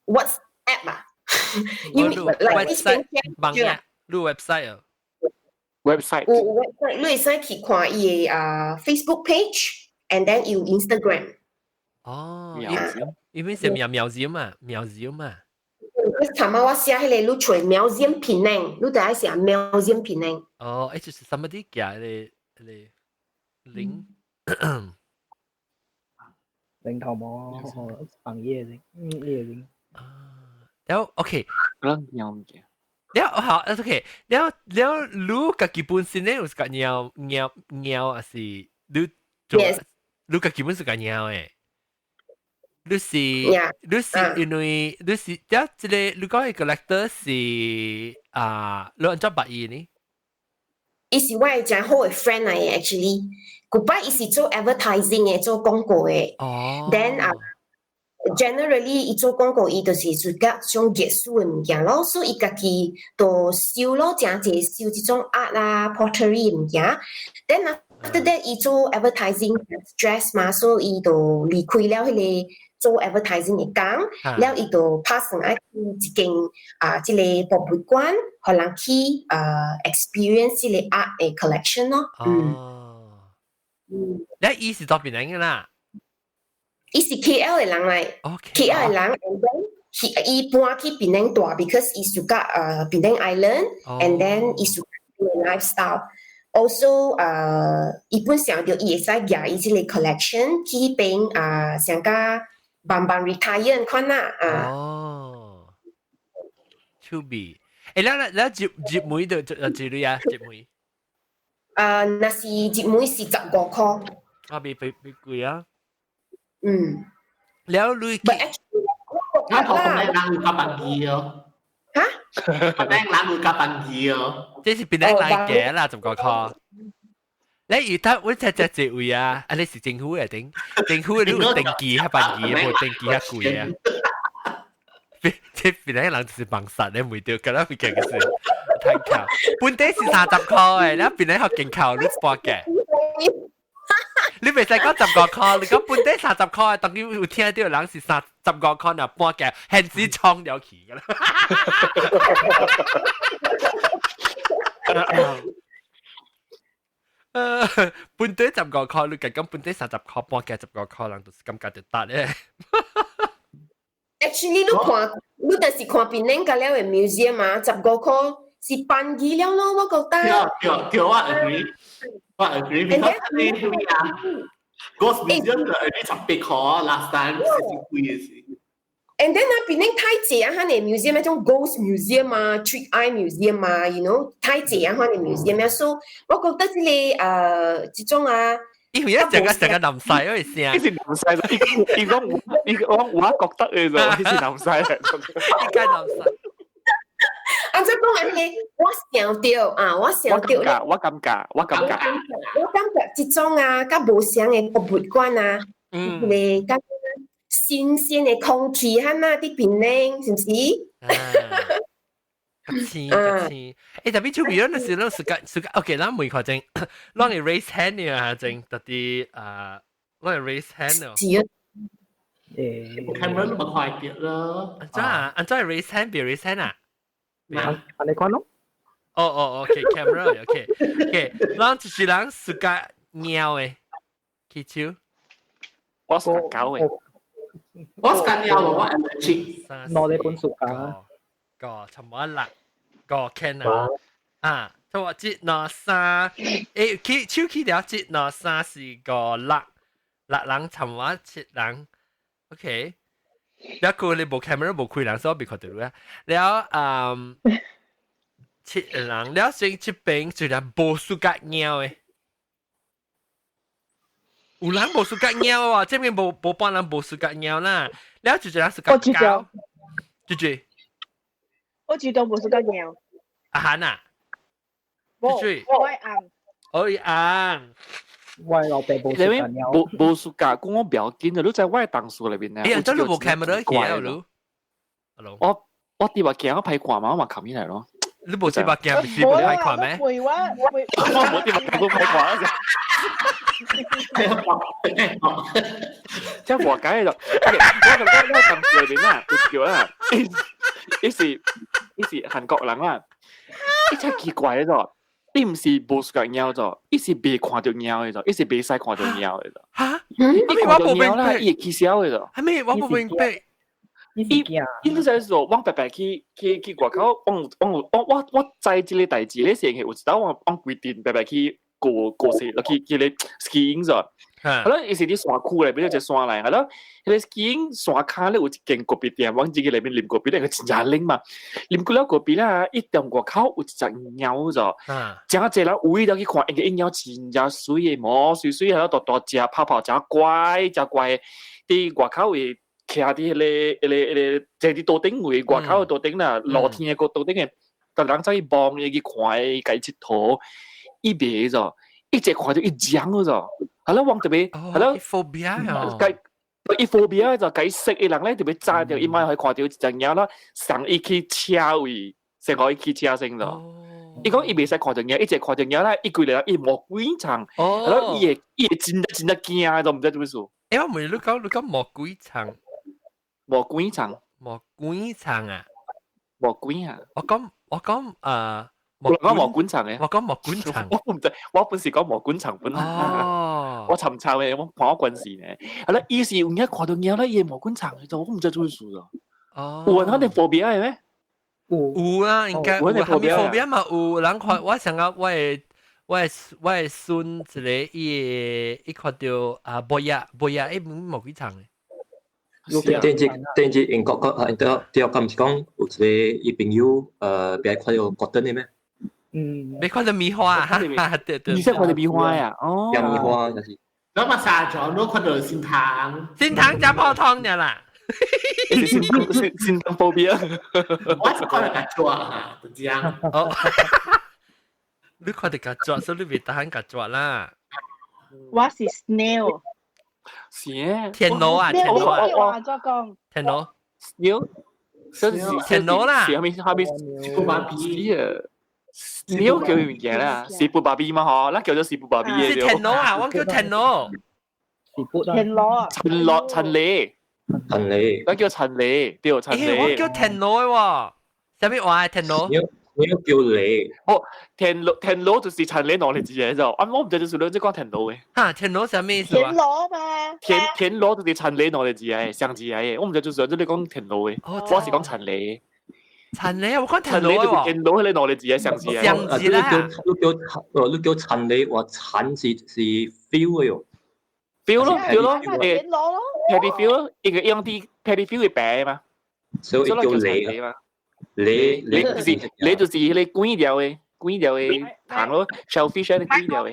WhatsApp 啊？You like website 網頁？你 website 啊？website 有 website，你會使去看伊的啊 Facebook page，and then 有 Instagram。哦，伊邊是苗 museum 啊，museum 啊。頭仔我寫彼個你揣 Museum Penang，你就愛寫 Museum Penang。哦，欸，就是 somebody 寄個個 link。零頭毛行業的，嗯，業的。啊，然後 OK，咱貓物件。了好，OK，了了，你家己本身咧有是個貓貓貓，還是你做？你家己本是個貓的？你是因為你是，這這個你講的 collector 是啊，你按怎捌伊呢？伊是我的誠好的 friend 來的，actually，古擺伊是做 advertising 的，做廣告的。哦。 Then 啊，generally 伊做廣告，伊就是做較種藝術的物件咯，所以伊家己就收咯，誠濟收這種 art 啊、pottery 的物件。Then after that，伊做 advertising stress 嘛，所以伊就離開了彼個做 advertising 的工，了伊就拍算愛去一間啊，這個博物館，予人去啊 experience 這個 art 的 collection 咯。嗯。你伊是佗邊人嘅啦？伊是 KL 的人來，KL 的人，and then 伊搬去檳城住，because 伊 suka 檳城 island，and then 伊 suka lifestyle。Also，伊本想著伊會使舉伊這個 collection 去彼邊啊，上加慢慢 retire 款啦，啊。哦，趣味。欸，咱咱入入門就就幾鐳啊？入門？啊，若是入門是15塊。啊，袂袂袂貴啊。嗯。了你。我頭講人有較便宜哦。哈？檳城人有較便宜哦。這是檳城來嘅啦，15塊。你遇得我只只這位啊？啊，你是政府的頂，政府你有登記較便宜，無登記較貴啊。這檳城人就是幫殺，你袂著，敢若會見嘅是太巧。本地是30塊的，你檳城學勁巧，你半價。你袂使講15箍，你講本地30箍，當佢有聽到人是35箍，若半價，現時衝了去㗎啦。本地15箍，你講本地30箍，半價十五箍，人就是感覺就得咧。 Actually，你看，你就是看檳城個了的 museum 啊，15箍是便宜了咯，我覺得。對對對，我 agree，我 agree，because 你咩啊？Ghost Museum 就係18箍，last time 是貴嘅事。 And then 啊，檳城太濟啊，款的 museum 那種 ghost museum 啊，trick eye museum 啊，you know，太濟啊，款的 museum 啊，所以我覺得這個這種啊，因為一成個成個南西嗰個聲，伊是南西，伊伊講伊講我覺得嘅就，伊是南西嚟，應該南西。按怎講安尼，我想到啊，我想到，我感覺，我感覺，我感覺這種啊，較無相的博物館啊，個較新鮮的空氣，哈嘛，佇檳城，是毋是？較青較青，欸，特別出邊嗰時，咱時間時間，OK，咱問看陣，咱會 raise hand 啊，陣特別啊，咱會 raise hand 哦。是啊。誒，camera 都冇看到咯。按怎啊？按怎 raise hand？別 raise hand 啊？按呢款咯。哦哦，OK，camera，OK，OK，咱就是人時間貓的，起手。我是狗的。我是貓，我 allergic。攞你本書啊。個尋晚六個 can 啊，啊，佢話一、兩、三，欸，起手起了，一、兩、三、四、五、六，六人尋晚七人，OK。了個你無 camera 無開人，所以未看到啊。了嗯，七人，了先這邊雖然無 suka 貓的，有人無 suka 貓啊，這邊無無半人無 suka 貓啦。了就一人 suka 狗，豬豬。我知道無 suka 貓。阿韓啊，無，我愛紅。哦，伊紅。我老爸無 suka 貓。無無 suka，講我不要緊的，你在我的同事裏邊呢。欸，這你無 camera 去啊，你？我我佇目鏡我歹看嘛，我嘛冚起來咯。你無佇目鏡，不是無歹看咩？陪我，我無佇目鏡都歹看啊！這活該咯。我我同事裏邊啊，有叫啊，伊是伊是韓國人啊，伊真奇怪的咗。伊毋是無 suka 貓咗，伊是袂看著貓的咗，伊是袂使看著貓的咗。哈？伊看著貓啦，伊會起痟的咗。係咩？我無明白。伊伊都在說，我白白去去去外口，我我我我我知這個代誌咧，是因為有一道我我規定白白去過過世，落去去個 skiing 咗。係咯，伊是佇山區內邊一個山來，係咯，彼個 skiing 山跤咧有一間咖啡店，往這個內面啉咖啡咧，個真正冷嘛。啉過了咖啡啦，伊踮外口有一隻貓咗，真濟人有意了去看，因為貓真正媠的，毛媠媠，係咯，大大隻，泡泡誠乖，誠乖，佇外口會徛佇彼個、彼個、彼個，坐佇桌頂位，外口的桌頂啦，露天的個桌頂的，逐人走去望伊去看伊，共伊𨑨迌，伊袂咗，一直看著伊僵咗。係咯，往特別係咯，phobia 啊，伊 phobia 就共伊識的人咧，特別早著伊莫去看著一隻貓啦，送伊去車位，先予伊去車先咗。伊講伊袂使看著貓，一直看著貓啦，伊規個伊毛鬼層，係咯，伊會伊會真真正驚，都毋知做咩事。欸，我問你講你講魔鬼層，魔鬼層，魔鬼層啊，魔鬼啊！我講我講誒。我講毛管層嘅，我講毛管層，我唔知，我本是講毛管層本。哦，我尋查嘅，我看我關事呢。係啦，伊是有影看到貓咧，伊毛管層就我唔知做咩事咯。哦，有人肯定 phobia 嘅咩？有有啊，應該有。係咪 phobia 嘛？有人看，我想講我的我的我的孫一個伊伊看到啊，無呀無呀，伊毛管層嘅。頂次頂次英國個啊，對對，咁毋是講有一個伊朋友別看到國燈的咩？嗯，你看到米花啊？對對，你識看到米花呀？哦，有米花就是。แล้วมาซาจอนู้看到新塘，新塘加泡湯嘅啦。新新塘 phobia，我是看到曱甴哈，就這樣。哦，你看到曱甴，所以你袂得閒曱甴啦。我是 snail。是欸。田螺啊，田螺啊。我怎講？田螺。 snail。田螺啦。下面下面小馬皮啊。鳥叫物件啦，是布芭比嘛嗬，咱叫做是布芭比是嘅。田螺啊，我叫田螺。田螺啊，陳螺陳李，陳李，咱叫陳李，對陳李。我叫田螺喎，啥物話田螺？你要叫你，哦，田螺田螺就是陳李攞嚟字嘅就，啊我唔知就是兩隻講田螺嘅。嚇，田螺啥物意思田螺嘛。田螺就是陳李攞嚟字嘅，上字嘅，我唔知就是兩隻你講田螺嘅，我是講陳李。陳李，我講田螺喎。田螺係你攞嚟字嘅上字嘅。上字啦。你叫你叫陳李，話陳是 feel 嘅喲。 feel 咯，feel 咯，田螺咯。 paddy feel 咯，因為用啲 paddy feel 會白嘛。所以叫李嘛。你你就是你滾掉的，滾掉的糖咯，shellfish 你滾掉的。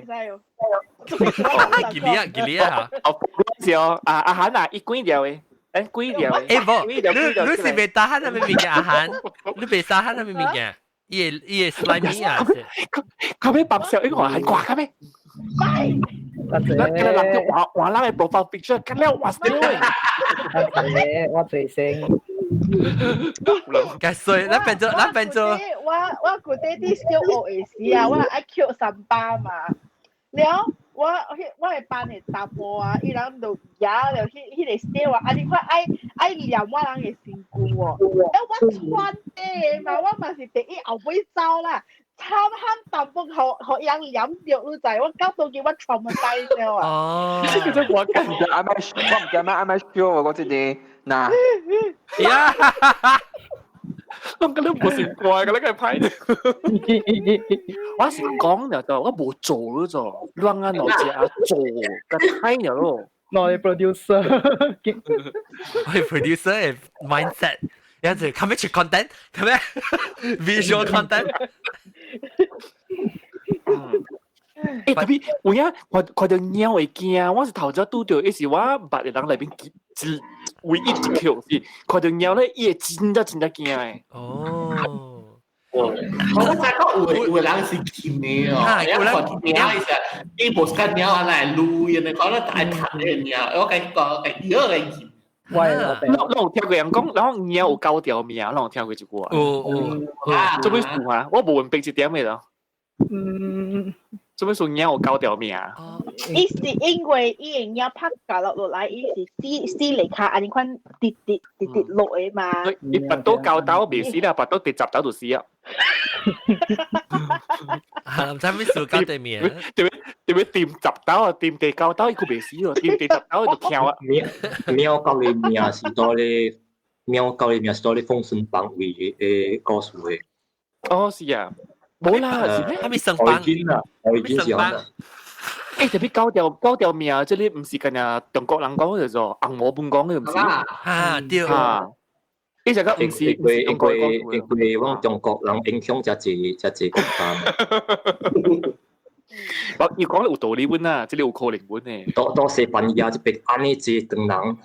吉利啊，吉利啊！哦，是哦，啊阿韓啊，伊滾掉的，誒滾掉的。欸無，你是袂打漢啥物物件阿韓？你袂打漢啥物物件？伊會 slimy 啊！後尾白笑，伊個係掛後尾。咱今日人就換換咱的 profile picture，咁了哇死！我最先。該衰，咱變做咱變做。我舊底啲小學的時啊，我愛捡三巴嘛。了，我的班的查埔啊，伊人就舉了彼個小啊，啊你看愛念我人的身軀哦。了我穿底的嘛，我嘛是第一後尾走啦。慘慘淡薄，予伊人念著，你知？我到當今我 traumatise 了啊！哦，這個我唔知阿媽，我唔知阿媽阿媽笑我這個嗱。呀！我覺得無是怪嘅，你個歹。我是講了就，我無做了就，亂啊腦子啊做，個歹了咯。我係 producer，我係 producer mindset，有陣時出 content，咁咩 visual content。欸，特別有影看看到貓會驚，我是頭先拄著，伊是我捌的人內面一唯一一球是看到貓咧，伊會真正真正驚的。哦，我知講有人是鉗的哦，有人看貓伊是伊無是個貓啊來擼，因為可能大頭的貓，我甲伊講，甲伊個鉗。喂，我有聽過人講，然後貓有九條命，我有聽過一句話。有，做咩事啊？我無明白這點的咯。嗯。做咩事貓有九條命？伊是因為伊的貓拍架落落來，伊是死死嚟卡，按呢款直直直直落的嘛。伊拔刀九刀未死啦，拔刀第十刀就死啊！啊，唔知咩事九條命？點樣掂十刀啊？掂第九刀伊佢未死喎，掂第十刀就跳啊！貓狗的命是到咧，貓狗的命是到咧封神榜位的故事的。哦，是啊。冇啦，是咩？係咪生班？啦，我是啊。欸，特別九條命，這裡唔是干那中國人講的就紅毛本講的，唔是？啊，對。啊，伊這個唔是因為我中國人影響遮濟遮濟國家。我伊講得有道理本啊，這裡有可能本的。到西班牙這邊按呢濟唐人，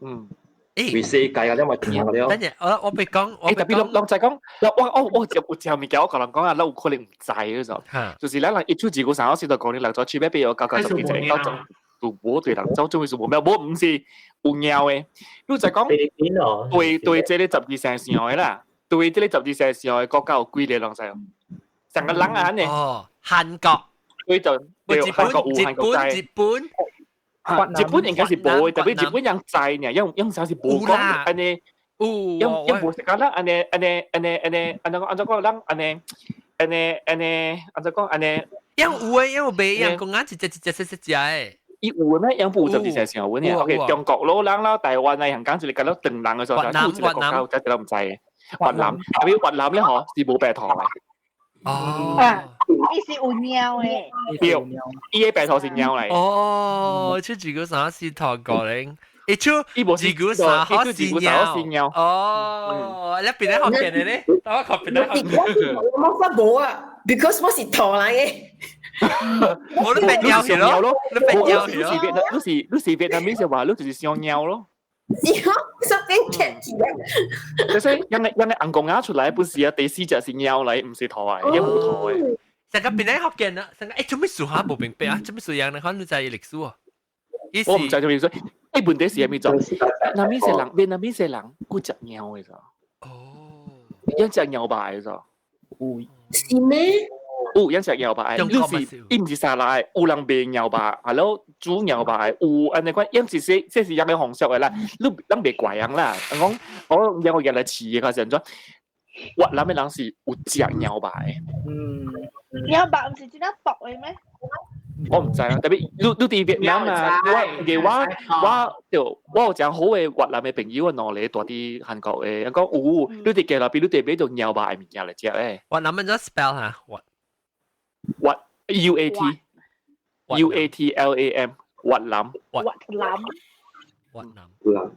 嗯。為世界啊，了嘛聽了。等陣，我別講，欸，特別攏在講，我有一項物件，我共人講啊，咱有可能毋知嗰種，就是咱人一出自古三小時就講你人做七八百，九九十幾隻，九種就無對人走，總是無咩，無毋是有貓的。你就講對這个十二生肖的啦，對這个十二生肖的國家有幾个人知？成個人啊，呢？哦，韓國，對就對韓國有韓國知。日本。日本應該是無的，特別日本人知呢，因啥是無講按呢，因因無是講咱按呢按呢按呢按呢按怎講按怎講咱按呢按呢按呢按怎講按呢，因有的，因有袂用講啊，一隻一隻細細隻的。伊有的咩？因無十二生肖的呢？OK，中國佬人啦，台灣啊，香港一個咁樣唐人的所在，有一個國家有一個毋知的。越南，特別越南咧嗬是無白兔的。哦，伊是有貓的。對，伊个白兔是貓來。哦，出自古三是兔過咧，一出伊無自古三好是貓。哦，你邊個學見的咧？我學邊個學見？我冇法無啊，because 我是兔來的。我都變貓去咯，你變貓去咯。你是越南語就話你就是小貓咯。是哦，十邊劇起來。就是因為紅公鴨出來本是啊，第四隻是貓來，唔是兔來，伊無兔的。成個邊個學見啊？成個欸，做咩事嚇無明白啊？做咩事樣？你看你知歷史啊？我唔知做咩事。欸，問題是啥物做？那邊是人，越南邊是人，佢食貓的咋？哦，一隻貓白的咋？有。是咩？有人食牛排，你是伊毋是沙拉，有人賣牛排，係咯煮牛排，有按呢款，因是這這是一個方式的啦，你人袂怪人啦。講我有個日來試嘅時陣，越南的人是有食牛排。嗯，牛排毋是真正薄的咩？我毋知啊，特別你你佇越南啊，我嘅我我就我有誠好的越南的朋友啊，兩個住佇韓國的，人講有，你佇街路邊你佇買著牛排的物件來食咧。越南按怎 spell 哈？越越 U A T U A T L A M 越南越南越南越南。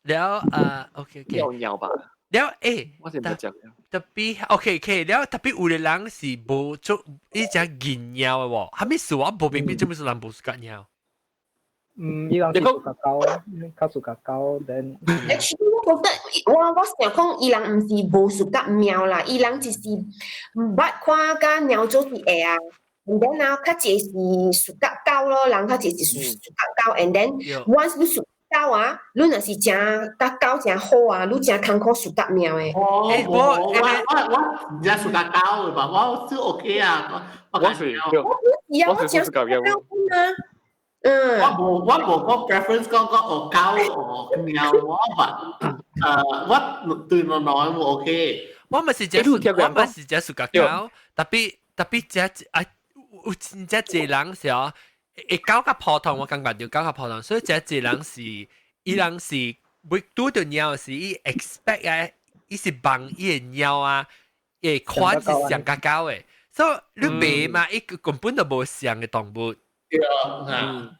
了啊，OK OK。有牛排。了誒，我是毋食。特別 OK OK，了特別有的人是無做伊隻銀貓的喎，啥物事我無明白，做咩事人無 suka 貓？嗯，伊人是 suka 狗，較 suka 狗，then Actually，我覺得我我想講，伊人毋是無 suka 貓啦，伊人就是毋捌看甲貓做是會啊。And then 啊，較濟是 suka 狗咯，人較濟是 suka 狗，and then once 你 suka 狗啊，你若是誠佮狗誠好啊，你誠艱苦 suka 貓的。哦，我我我唔知 suka 狗的吧，我是 OK 啊。我是，我是啊，我誠 suka 狗啊。嗯，我無我無講 preference 講講哦狗哦貓，我話我對我來我 OK。我咪是這，我咪是這 suka 狗，特別特別這啊有真正濟人是哦，會狗較普通，我感覺著狗較普通，所以這濟人是，伊人是會拄著貓時，伊 expect 啊，伊是望伊的貓啊，會款是像較狗的，所以你袂嘛，伊根本就無像的動物。對啊，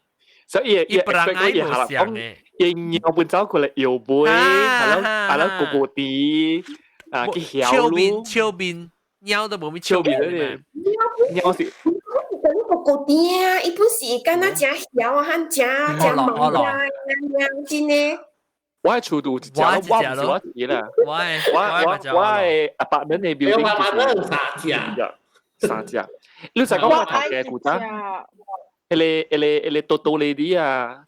所以伊本來無像的，伊貓本走過來搖尾，係咯係咯，高高啲啊，去曉笑面笑面，貓都無咩笑面咧，貓是。個高啲啊，伊本是敢若誠曉啊，和誠誠猛啊，樣真的。我喺厝度一隻，我唔是我自己啦。我我我我嘅阿伯們嘅 building 我阿伯三隻，三隻。你就講我頭家古早，迄個迄個迄個多多 lady 啊，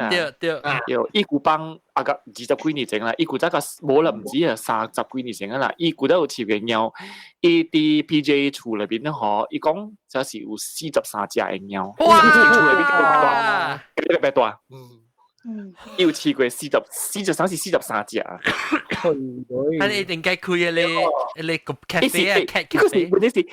對對，對，伊古幫啊個20幾年前啦，伊古早個無啦，毋止啊，30幾年前啊啦，伊古早有飼過貓，伊佇 PJ 厝內邊咧吼，伊講這是有43隻的貓，哇！厝內邊特別大，特別大，嗯，伊有飼過43是43隻啊。啊，你一定該開咧咧個 cafe 啊，cat cafe。問題是。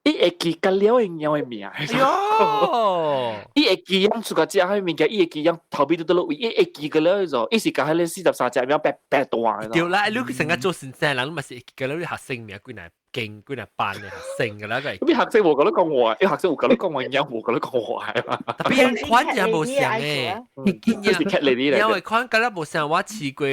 伊會記甲了的貓的名。喲！伊會記樣出個隻彼物件，伊會記樣頭尾都倒落位，伊會記個了就，伊是共彼个43隻貓白白大。對啦，你成個做先生人，嘛是會記個了學生名，幾若間幾若班的學生個啦個。咁學生無共你講話，伊學生有共你講話，貓無共你講話係嘛？特別款也無像誒，這是 cat lady 嚟。因為款敢若無像我試過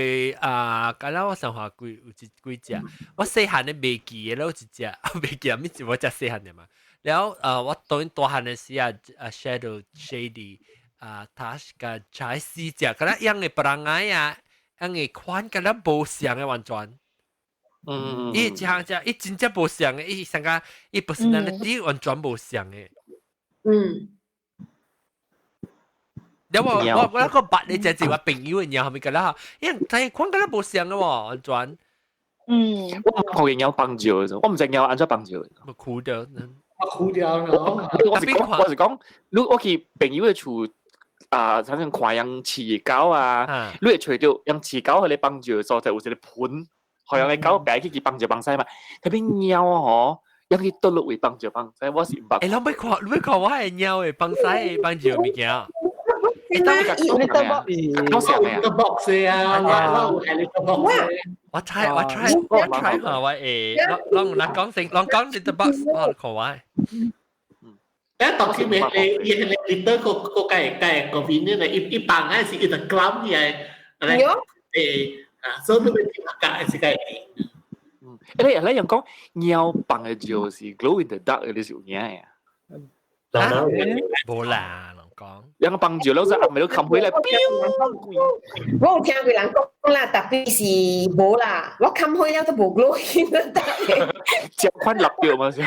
啊，敢若我上下幾有一幾隻，我細漢的袂記的，有一隻袂記，物是我隻細漢的嘛。然後我當然大漢的時啊，啊 Shadow Shady 啊，他是個才四隻，敢若養的 perangai 啊，養的款敢若無像的完全。嗯，伊一項隻，伊真正無像的，伊上個伊 personality 完全無像的。嗯。了我我我那個捌你隻是我朋友的，後面個啦，因為睇款敢若無像的喎，完全。嗯。我毋看見貓放尿的，我毋知貓按怎放尿。我哭掉。我哭掉了。我是講，我是講，你我去朋友的厝啊，常常看人飼狗啊，你會揣著人飼狗彼个放尿所在有一個盆，予人的狗爬去去放尿放屎嘛。特別貓吼，猶去佗落位放尿放屎，我是毋捌。欸，你欲看，你欲看我的貓會放屎放尿物件。欸，當你得我成日個 box 啊，我有係你個 box。我 try 我 try 我 try 看我會，攏攏講先，攏講你的 box，我看我。誒，當時咪你伊係你得個個計計個邊咧，一一放嗰時伊就 clamp 起來，誒，啊，所以你點解是計？欸，你你人講貓放的就是 glow in the dark，你是有影啊？無啦，人講。人放尿了就暗暝都冚回來。我有聽過人講啦，特別是無啦，我冚開了都無 glow in the dark。只款立掉嘛是。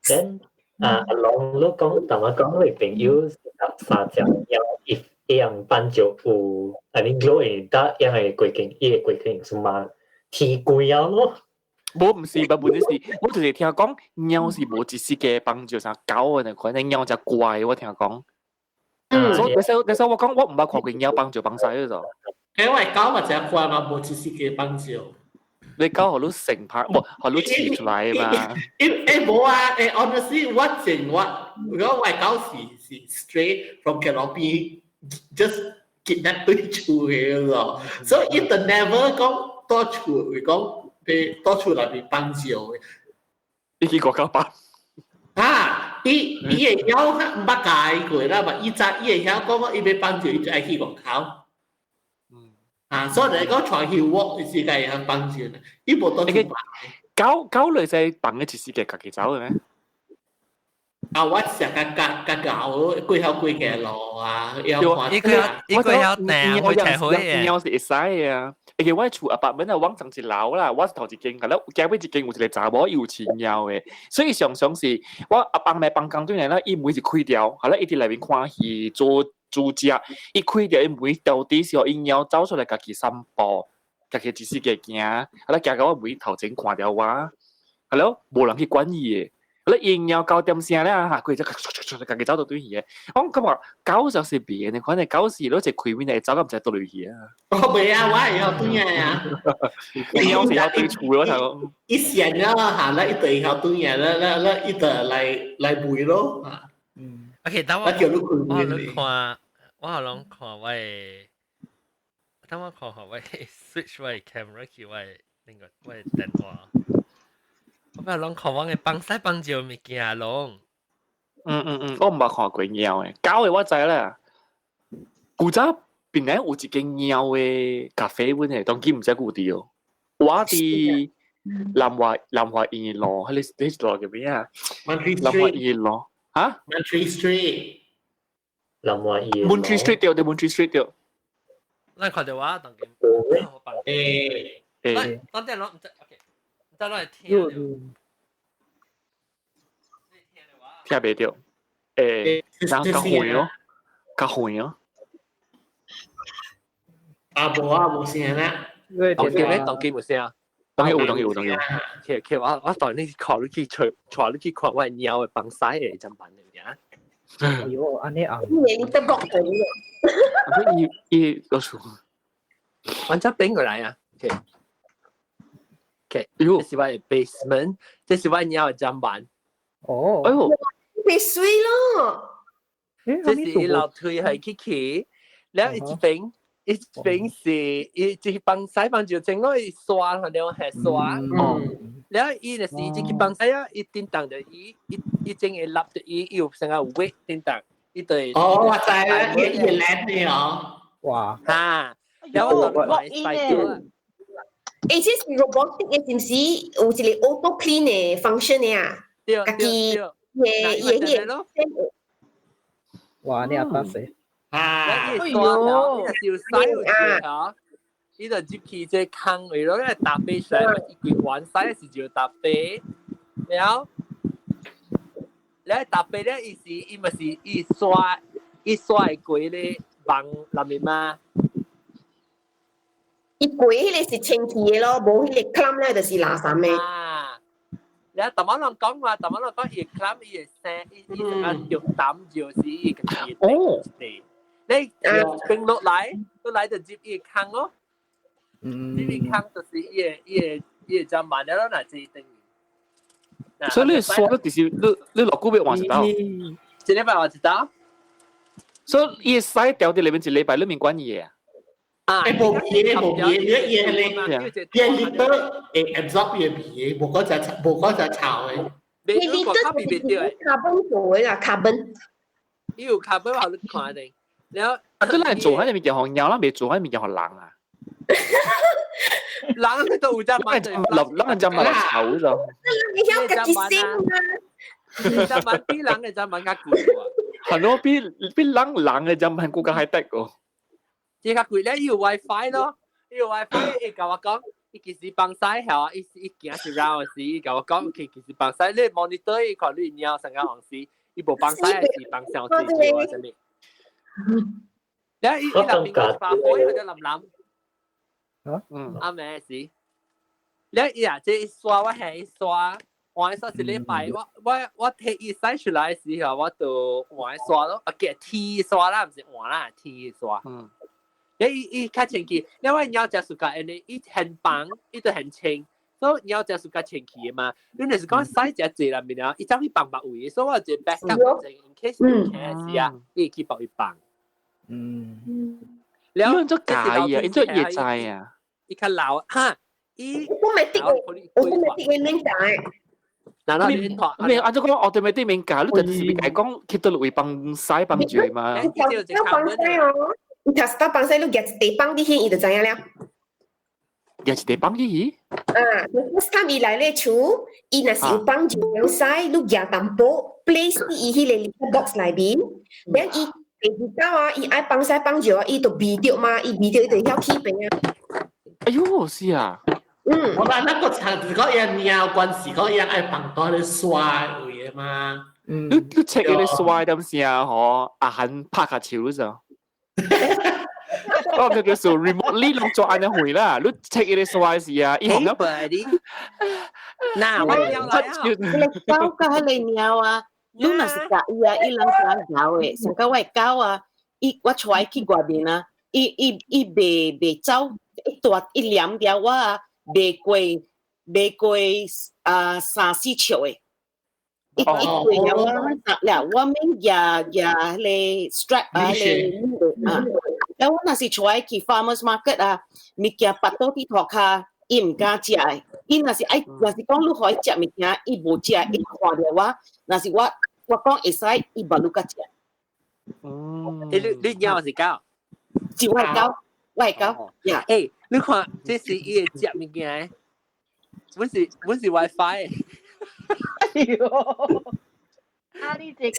Then 啊，阿龍你講，同我講你朋友三隻貓，if 一樣放尿有，I mean glow in the dark，樣會規間，伊會規間什麼？鐵貴啊咯。無毋是，不問題是，我就是聽講貓是無一世界幫助啥狗的，可能貓才乖，我聽講。嗯。所以，但是我講我毋捌看過貓幫助幫晒嗰種。因為狗嘛就乖嘛，無一世界幫助。你狗予你成拍，無予你飼出來嘛？欸無啊，欸 honestly 我前我如果我狗是 stray from cannot be just kidnap 對厝的咯，所以伊就 never 講到厝，伊講被到厝內面放尿的。你去國家放？啊，伊伊會曉毋捌教伊過啦嘛，伊知伊會曉講伊欲放尿，伊就愛去外口。啊，所以你講帶去 walk 是會曉放尿，伊無到厝。狗狗類似放嘅一時間家己走的咩？啊，我成日較較較過好幾個路啊，要看。一個一個要訂，會齊回嘅。貓是會使的啊。因為我厝 apartment 啊，往上一樓啦，我是頭一間，了隔壁一間有一個查某，伊有飼貓的，所以常常是我阿幫來幫工對來啦，伊門是開掉，後來伊佇內面看戲做煮食，伊開掉伊門到底是予伊貓走出來家己散步，家己一時間行，後來行到我門頭前看著我，後來無人去管伊的。你伊貓九點聲咧嚇，佢就家己走到對去的。我感覺狗就是別的，可能狗是攞隻開門來走到毋知倒落去啊。我袂啊，我會曉轉來啊。貓是曉對厝的，我頭講。伊善了嚇，咱伊就會曉轉來，咱咱咱伊就來來賣咯。嗯。OK，等我我看，我攏看我的，等我看下我 switch 我的 camera 去我的那個我的電話。我欲攏看我的放屎放尿物件攏。嗯嗯嗯，我毋捌看過貓的，狗的我知啦。古早檳城有一間貓的咖啡阮的，當今毋知閣有佇哦。我佇南華南華醫路，彼個彼個路叫咩啊？南華醫路，哈？Montreal Street。南華醫。 Montreal Street 對，對 Montreal Street 對。咱看著我當今。欸欸。當陣攏毋知，OK，毋知攏會聽。聽袂著，欸，然後較遠哦，較遠哦。啊無啊無聲啦。當今咧，當今無聲。當然有，當然有，當然有。其實我我當你看你去揣揣你去看我貓的放屎的怎辦的爾。哎喲，按呢啊。你得國語啊！伊伊老師，反正變過來啊。OK。OK，這是我的 basement，這是我貓的砧板。哦。哎喲。別水咯！這是樓梯係去去，了一邊一邊是伊這放屎放就整個伊刷，反正係刷。了伊就是這個放屎啊，伊叮當就伊伊伊整個立就伊伊有成個weight 叮當，伊就哦，我知啦，伊伊叻的哦。哇！哈，了我就買洗掉。欸，這是 robotic 的，是毋是有一個 auto clean 的 function 的啊？對對對。也也也。哇！你阿爸死。啊！伊刷了，伊就是有洗有啊。伊就入去這空位咯，咧搭啡出來，伊規完洗是就搭啡，了，了搭啡咧，伊是伊咪是伊刷伊刷會過咧網內面嘛。伊過彼个是清氣的咯，無彼个 clump 咧就是垃圾的。啊！了，逐擺人講話，逐擺人講伊會 clump 伊會生，伊伊成個著膽就是伊家己哦。你變落來，落來就入伊個空咯。嗯。入伊空就是伊個伊個伊個砧板了咯，若這等於。所以你刷就是你你偌久欲換一道？一禮拜換一道。所以伊屎掉佇內面一禮拜，你免管伊的啊？啊！欸，無味的，無味的，伊伊咧，伊 litter 會 absorb 伊的味的，無講就無講就臭的。伊 litter 是 carbon 做的啦，carbon。伊有 carbon 予你看的，然後啊，對咱做彼个物件予貓，咱袂做彼个物件予人啊。人都有隻蠻，咱只蠻臭咗。你曉家己洗嗎？隻蠻比人的砧板較貴喎。係咯，比比人人的砧板閣較 high tech 哦。這較貴咧，伊有 WiFi 咯，伊有 WiFi，伊共我講，伊其實放屎嚇，伊伊行一繞時，伊共我講，佢其實放屎，你 monitor 伊看你貓成個紅時，伊無放屎是放上濟少啊，啥物？咧伊伊內面個發火，佢就淋淋。啊？嗯。啱咩事？你呀，這一刷我係一刷，換一刷一禮拜，我提伊洗出來時候，我就換一刷咯，啊，叫剃刷啦，毋是換啦，剃刷。你伊較清氣，因為貓食暑假，因為伊很棒，伊都很清，所以貓食暑假清氣的嘛。你若是講洗食濟啦，面啊，伊走去放別位，所以我有一個 backup，in case 你聽時啊，伊去幫伊放。了，你做假啊？你做業在啊？伊較老哈，伊我未得，我未得嘅免改。嗱嗱，你你按照講 automatic 免改，你就是咪講去到位幫洗幫住嘛？你頭幫洗哦，你頭先幫洗，你夾一地幫啲去，伊就知影了。夾一地幫去？啊，first time 伊來咧厝，伊若是有幫住洗，你夾淡薄 place 伊彼個 litter box 內面，then 伊第二道啊，伊愛幫洗幫住啊，伊就味著嘛，伊味著伊就曉起病啊。哎喲，是啊。嗯。我話那個層是講伊貓關係，講伊愛放多咧刷位嘛。你切伊咧刷點聲嗬？阿韓拍下手就。我叫做 remotely 攏做按呢回啦，你切伊咧刷時啊，伊紅咗。嗱，我要來啊！你狗甲彼个貓啊，你若是佮伊啊，伊人是人咬的，上個我的狗啊，伊我帶伊去外面啊，伊袂走，一大一黏掉我啊，袂過啊三四尺的。伊過了我了，我免舉舉彼个 strap 啊，彼个啊。了我若是帶伊去 farmers market 啊，物件腹肚佇塗跤，伊毋敢食的。伊若是愛，若是講你予伊食物件，伊無食，伊看著我，若是我講會使，伊無愈較食。你貓是狗？是我的狗，我的狗。呀，欸，你看，這是伊會食物件的，阮是 WiFi。哎喲，啊你這狗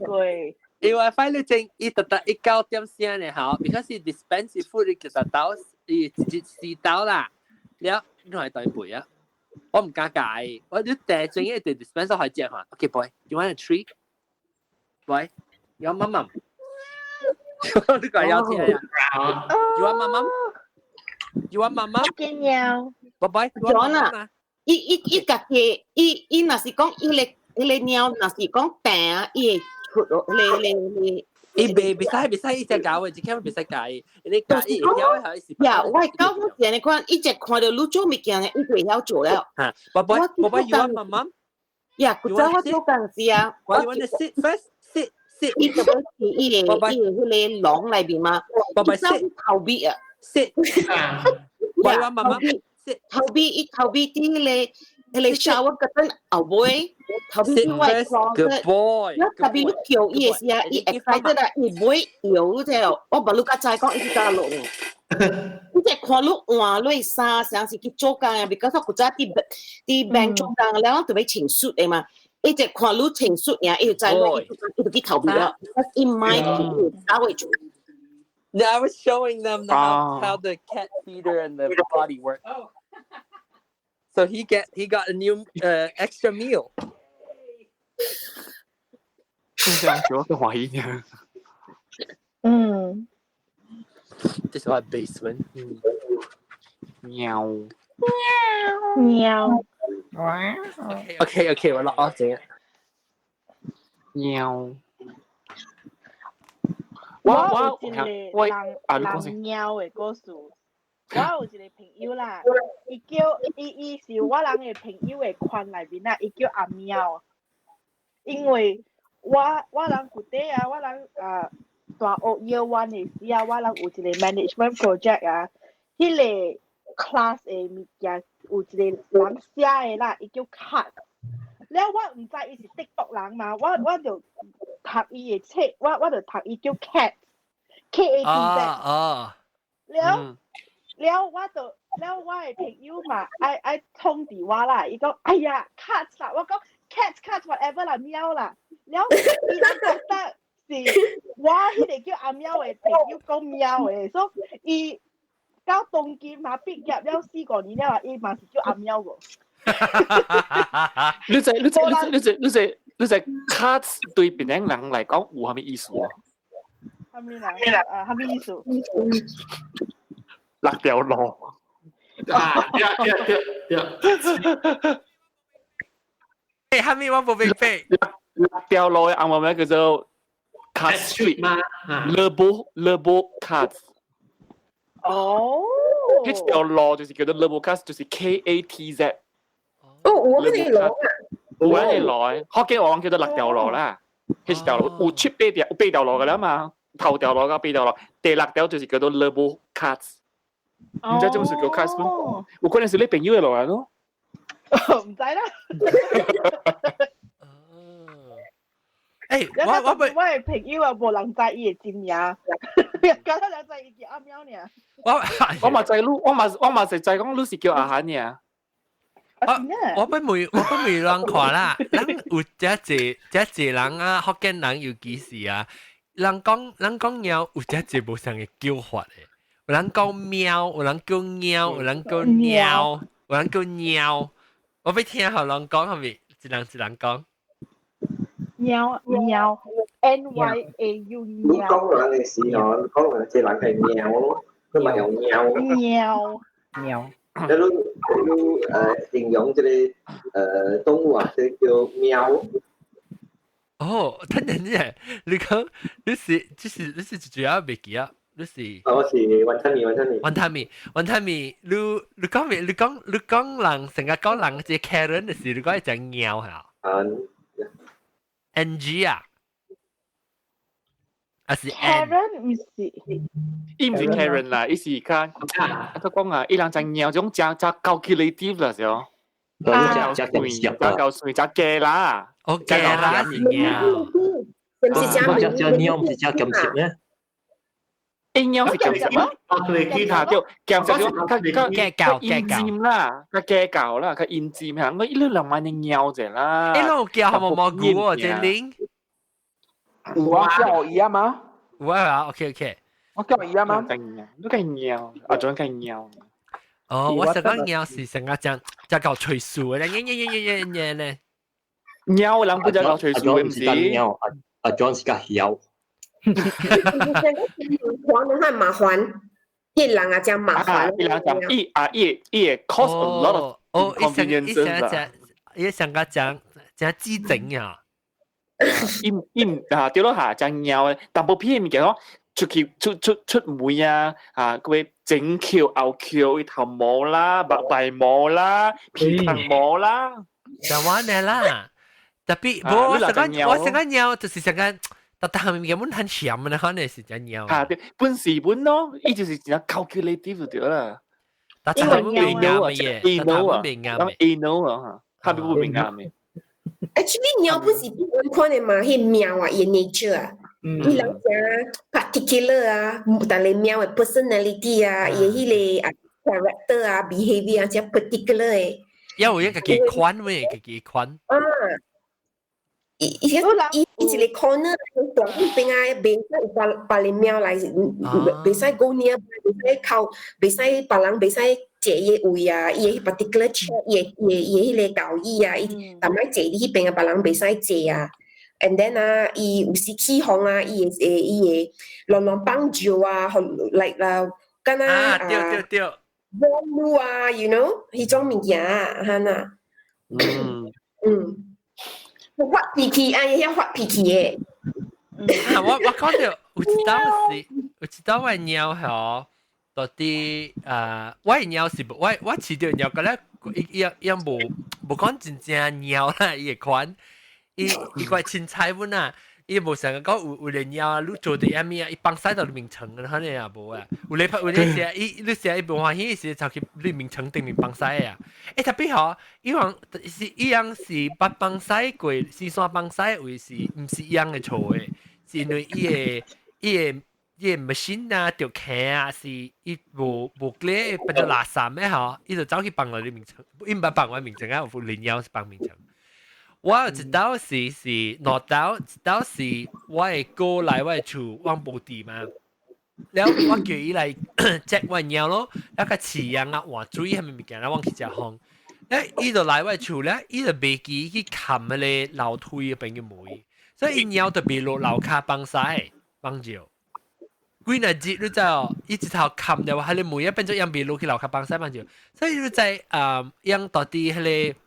貴。伊 WiFi 你整，伊特特一9點聲呢，吼，because 伊 dispense food 伊其實到，伊直接試到啦，了，你係對背啊？我唔敢解，我你第正一對 dispense 開食嘛。Okay boy，you want a treat? Boy, you want 媽媽？你講要聽啊？You want 媽媽？You want 媽媽？見貓。拜拜。講啊，伊家己，伊若是講伊個彼個貓，若是講病啊，伊會出落彼個彼個。伊袂使，伊隻狗的，這個袂使教伊。你教伊會曉係是。呀，我的狗是按呢款，伊一看著你做物件，伊就會曉做了。嚇，寶寶，寶寶，you want 媽媽？呀，古早我做工時啊，我 you want to sit first? Sit, sit。伊就欲去伊個彼個籠內面嘛，寶寶伊走去頭尾啊。 Sit。我 want 媽媽。Sit。頭尾伊頭尾佇彼個 shower curtain 後尾，頭尾佇我的 closet。 Good boy。我特別你叫伊的時啊，伊 excited 啊，伊尾搖你知哦，我無你較知講伊去倒落。你只看你換落衫，啥是去做工啊？because 我古早佇 bank 做工了，就欲穿 suit 的嘛。伊只看你穿 suit 爾，伊就知伊就去頭尾了。伊莫去走會做。 No, I was showing them how the cat feeder and the body work. So he got a new extra meal. 這樣子我都懷疑呢。嗯。這是我 basement。喵。喵。 OK，我落我整。喵。我有一個人人貓的故事。我有一個朋友啦，伊叫伊伊是我人的朋友的群內面啦，伊叫阿喵。因為我人舊底啊，我人啊大學 year one 的時啊，我人有一個 management project 啊，彼個 class 的物件有一個人寫的啦，伊叫 cut。了我毋知伊是德國人嘛，我就讀伊的冊，我就讀伊叫 cat，K A T Z。了了，我就了我的朋友嘛，愛通知我啦，伊講哎呀，cat 啦，我講 cat cat whatever 啦，喵啦，了伊人覺得是我彼個叫阿喵的朋友講喵的，所以伊到當今嘛畢業了四五年了啊，伊嘛是叫阿喵個。你知 cat 對檳城人來講有啥物意思啊？啥物啦？啊，啥物意思？六條路。啊，對對對對。誒，哈咪我無明白。六條路嘅紅毛名叫做 Cat Street 嘛，Lebuh Katz。哦。呢條路就是叫做 Lebuh Katz，就是 KATZ。哦，我係路啊。有一個路，福建話叫做六條路啦。彼條路有七八條，有八條路㗎啦嘛，頭條路佮八條路，第六條就是叫做 Lebuh Katz。毋知做麼事叫 Katz 無？有可能是你朋友的路啊咯。毋知啦。誒，我我的朋友啊，無人知伊的真名，敢若人知伊叫阿喵爾。我我嘛知你，我嘛是知講你是叫阿韓爾。我欲問人看啦，咱有遮濟遮濟人啊，福建人尤其是啊，人講貓有遮濟無仝的叫法的，有人講喵，有人叫貓，有人叫貓，有人叫貓。我欲聽予人講係咪？一人一人講。喵喵，NYAU 你講人嘅時候，講人這人係貓咯，佢咪用貓。喵喵。你你形容這個動物啊，這個叫喵。哦，等陣先，你講你是這是你是主要袂記啊？你是？我是雲吞麵，雲吞麵。雲吞麵，雲吞麵，你講未？你講人成日講人這 Karen 的時，你講一隻貓嚇？嗯。 NG 啊？還是 Karen 毋是？伊毋是 Karen 啦，伊是較啊，佢講啊，伊人隻貓種誠誠 calculative 啦，是哦。誠誠誠夠水，誠假啦。哦，假啦是貓。是毋是隻隻貓毋是隻鹹濕咩？欸，貓是鹹濕嗎？嚇對，鹹濕較較較陰尖啦，較計較啦，較陰尖嚇。我一兩兩萬隻貓者啦。欸，攏有叫毛毛菇哦，這玲。有啊，叫伊啊嘛？有啊，OK OK。我叫伊啊嘛？你計貓，啊，仲計貓。哦，我想講貓是成個講只夠吹數的，咧，耶耶耶耶耶咧。貓人不只夠吹數的，毋是？貓，阿 John 是較曉。可能很麻煩，彼人啊真麻煩。彼人講伊啊伊伊會 cause a lot of 哦，伊伊上個講講機整啊。伊伊啊對咯嚇，真貓的，淡薄片物件講出去出出出門啊，啊，佢前翹後翹，伊頭毛啦、目白毛啦、鼻孔毛啦，就玩的啦。Tapi 無我成個貓就是成個，但但係物件本很鹹的，可能是隻貓。嚇對，本是本咯，伊就是真 calculative 就對啦。但係本未啱嘅嘢，但係本未啱嘅。 A no 啊，嚇，佢本未啱嘅。 Actually 貓本是變款的嘛，彼貓啊，伊 nature 啊，伊人誠 particular 啊，但係貓的 personality 啊，伊彼個啊 character 啊，behavior 啊，誠 particular 的。因為一個幾款咩，個幾款。啊，伊伊伊伊一個 corner 大邊啊，袂使別別个貓來，袂使 go near，袂使靠，袂使別人袂使坐伊位啊，伊的 particular chair，伊的彼個交椅啊，伊逐擺坐佇彼邊啊，別人袂使坐啊。And then 啊，伊有時起風啊，伊會伊會亂亂放尿啊，like 啦，敢若啊，對對對，網啊，you know，彼種物件啊，哈呐。嗯。發脾氣，啊，伊曉發脾氣的。啊，我講著有一道是，有一道我的貓吼，到底啊，我的貓是我飼著貓，覺得伊伊伊無講真正貓啦，伊的款，伊伊怪凊彩阮啊。伊無想講有有個貓啊，你做佇啥物啊？伊放屎到你面床，可能也無啊。有咧有咧時，伊你時伊無歡喜時，走去你眠床頂面放屎啊。欸，特別吼，伊樣是伊樣是捌放屎過，四山放屎位是毋是伊樣的錯的？是因為伊的 machine 啊，著坑啊，是伊無個變做垃圾的吼，伊就走去放落你眠床，伊毋捌放我眠床啊，有連貓是放眠床。我有一道是兩道，一道是我的哥來我的厝，我無佇嘛。了我叫伊來接我貓咯，了較飼養啊換水啥物物件，了我去食風。了伊就來我的厝咧，伊就袂記去冚彼個樓梯的邊個門，所以伊貓就袂落樓跤放屎放尿。幾若日你知哦，伊一頭冚掉，彼個門一變做養未落去樓跤放屎放尿，所以你知啊，養到底彼個。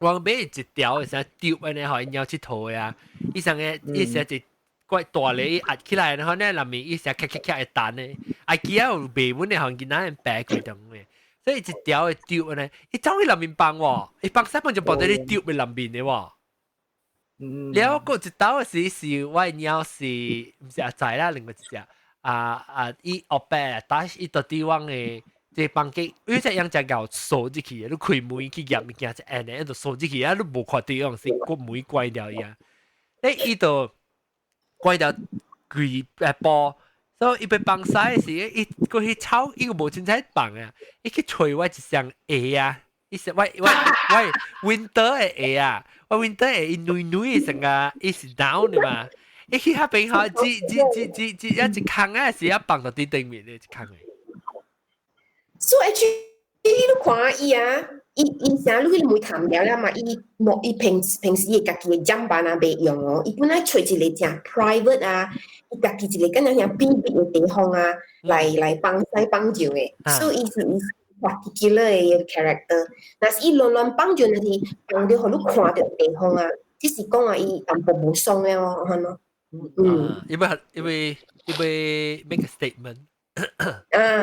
我買一條會使丟按呢，予𪜶𨑨迌的啊！伊上個伊成一塊大咧壓起來，然後呢內面伊成咔咔咔會彈的，啊機仔有賣阮的，予囡仔白過種的，所以一條會丟按呢，伊走去內面放喎，伊放屎放就放佇咧丟的內面的喎。了閣一道時是我的貓是毋是阿仔啦，另外一隻啊啊，伊後壁打伊到底往的。這房間，有隻樣只咬鎖入去，你開門去夾物件，一按呢，就鎖入去啊！你無看到樣是個門關掉伊啊。你伊就關掉櫃誒布，所以伊欲放屎時，伊過去抄，伊個無凊彩放啊，伊去揣我一雙鞋啊，伊是我我我 winter 的鞋啊，我 winter 鞋伊軟軟的成個，伊是 down 的嘛，伊去彼邊吼，只只只只只一一空啊，是啊放到佇頂面的一空的。所以 actually 你看伊啊，伊伊啥你彼個門冚了了嘛，伊無伊平平時伊家己的氈板啊袂用哦，伊本來揣一個誠 private 啊，伊家己一個敢若像秘密的地方啊，來來放屎放尿的，所以伊是伊是 particular 的 character。若是伊亂亂放尿，若是放著予你看著的地方啊，只是講啊，伊淡薄無爽了哦，按呢。嗯，因為因為因為 make a statement。啊，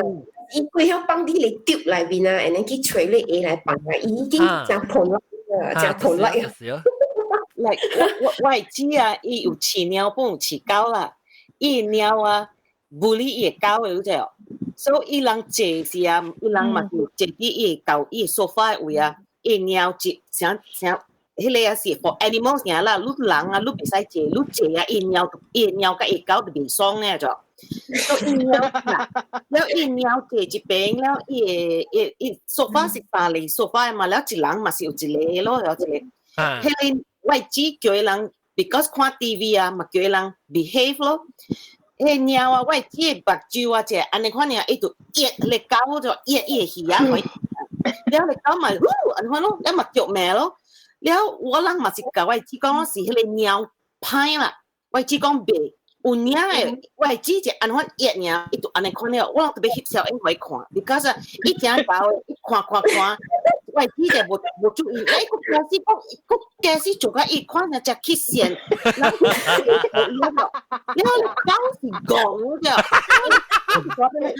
伊規曉放佇個丟內面啊，然後去揣你鞋來放啊，伊已經誠 polite 啊，誠 polite 啊。 Like 我我我會知啊，伊有飼貓，本有飼狗啦。伊貓啊，bully 伊的狗的，有知無？所以伊人坐時啊，伊人嘛是坐佇伊的狗伊的 sofa 的位啊，伊貓一啥啥，彼個也是 for animals 爾啦，你人啊，你袂使坐，你坐啊，伊貓伊貓佮伊狗就袂爽咧就。所以伊貓啦，了伊貓坐一邊了，伊的伊伊 sofa 是三個 sofa 嘛，了一人嘛是有一個咯，有一個。彼個我姊叫伊人，because 看 TV 啊，嘛叫伊人 behave 咯。彼貓啊，我姊的目睭啊，這按呢款爾，伊就噎咧狗就噎伊的耳仔，了咧狗嘛，呼按呢款咯，了嘛著命咯。了我人嘛是共我姊講是彼個貓歹啦，我姊講袂。有影的，我的姊就按呢款噎爾，伊就按呢款了，我人特別翕相因互伊看，because 伊誠𠢕的，伊看看看，我的姊就無無注意，欸，閣驚死，閣閣驚死做甲伊看著才起線，然後了狗是戇的，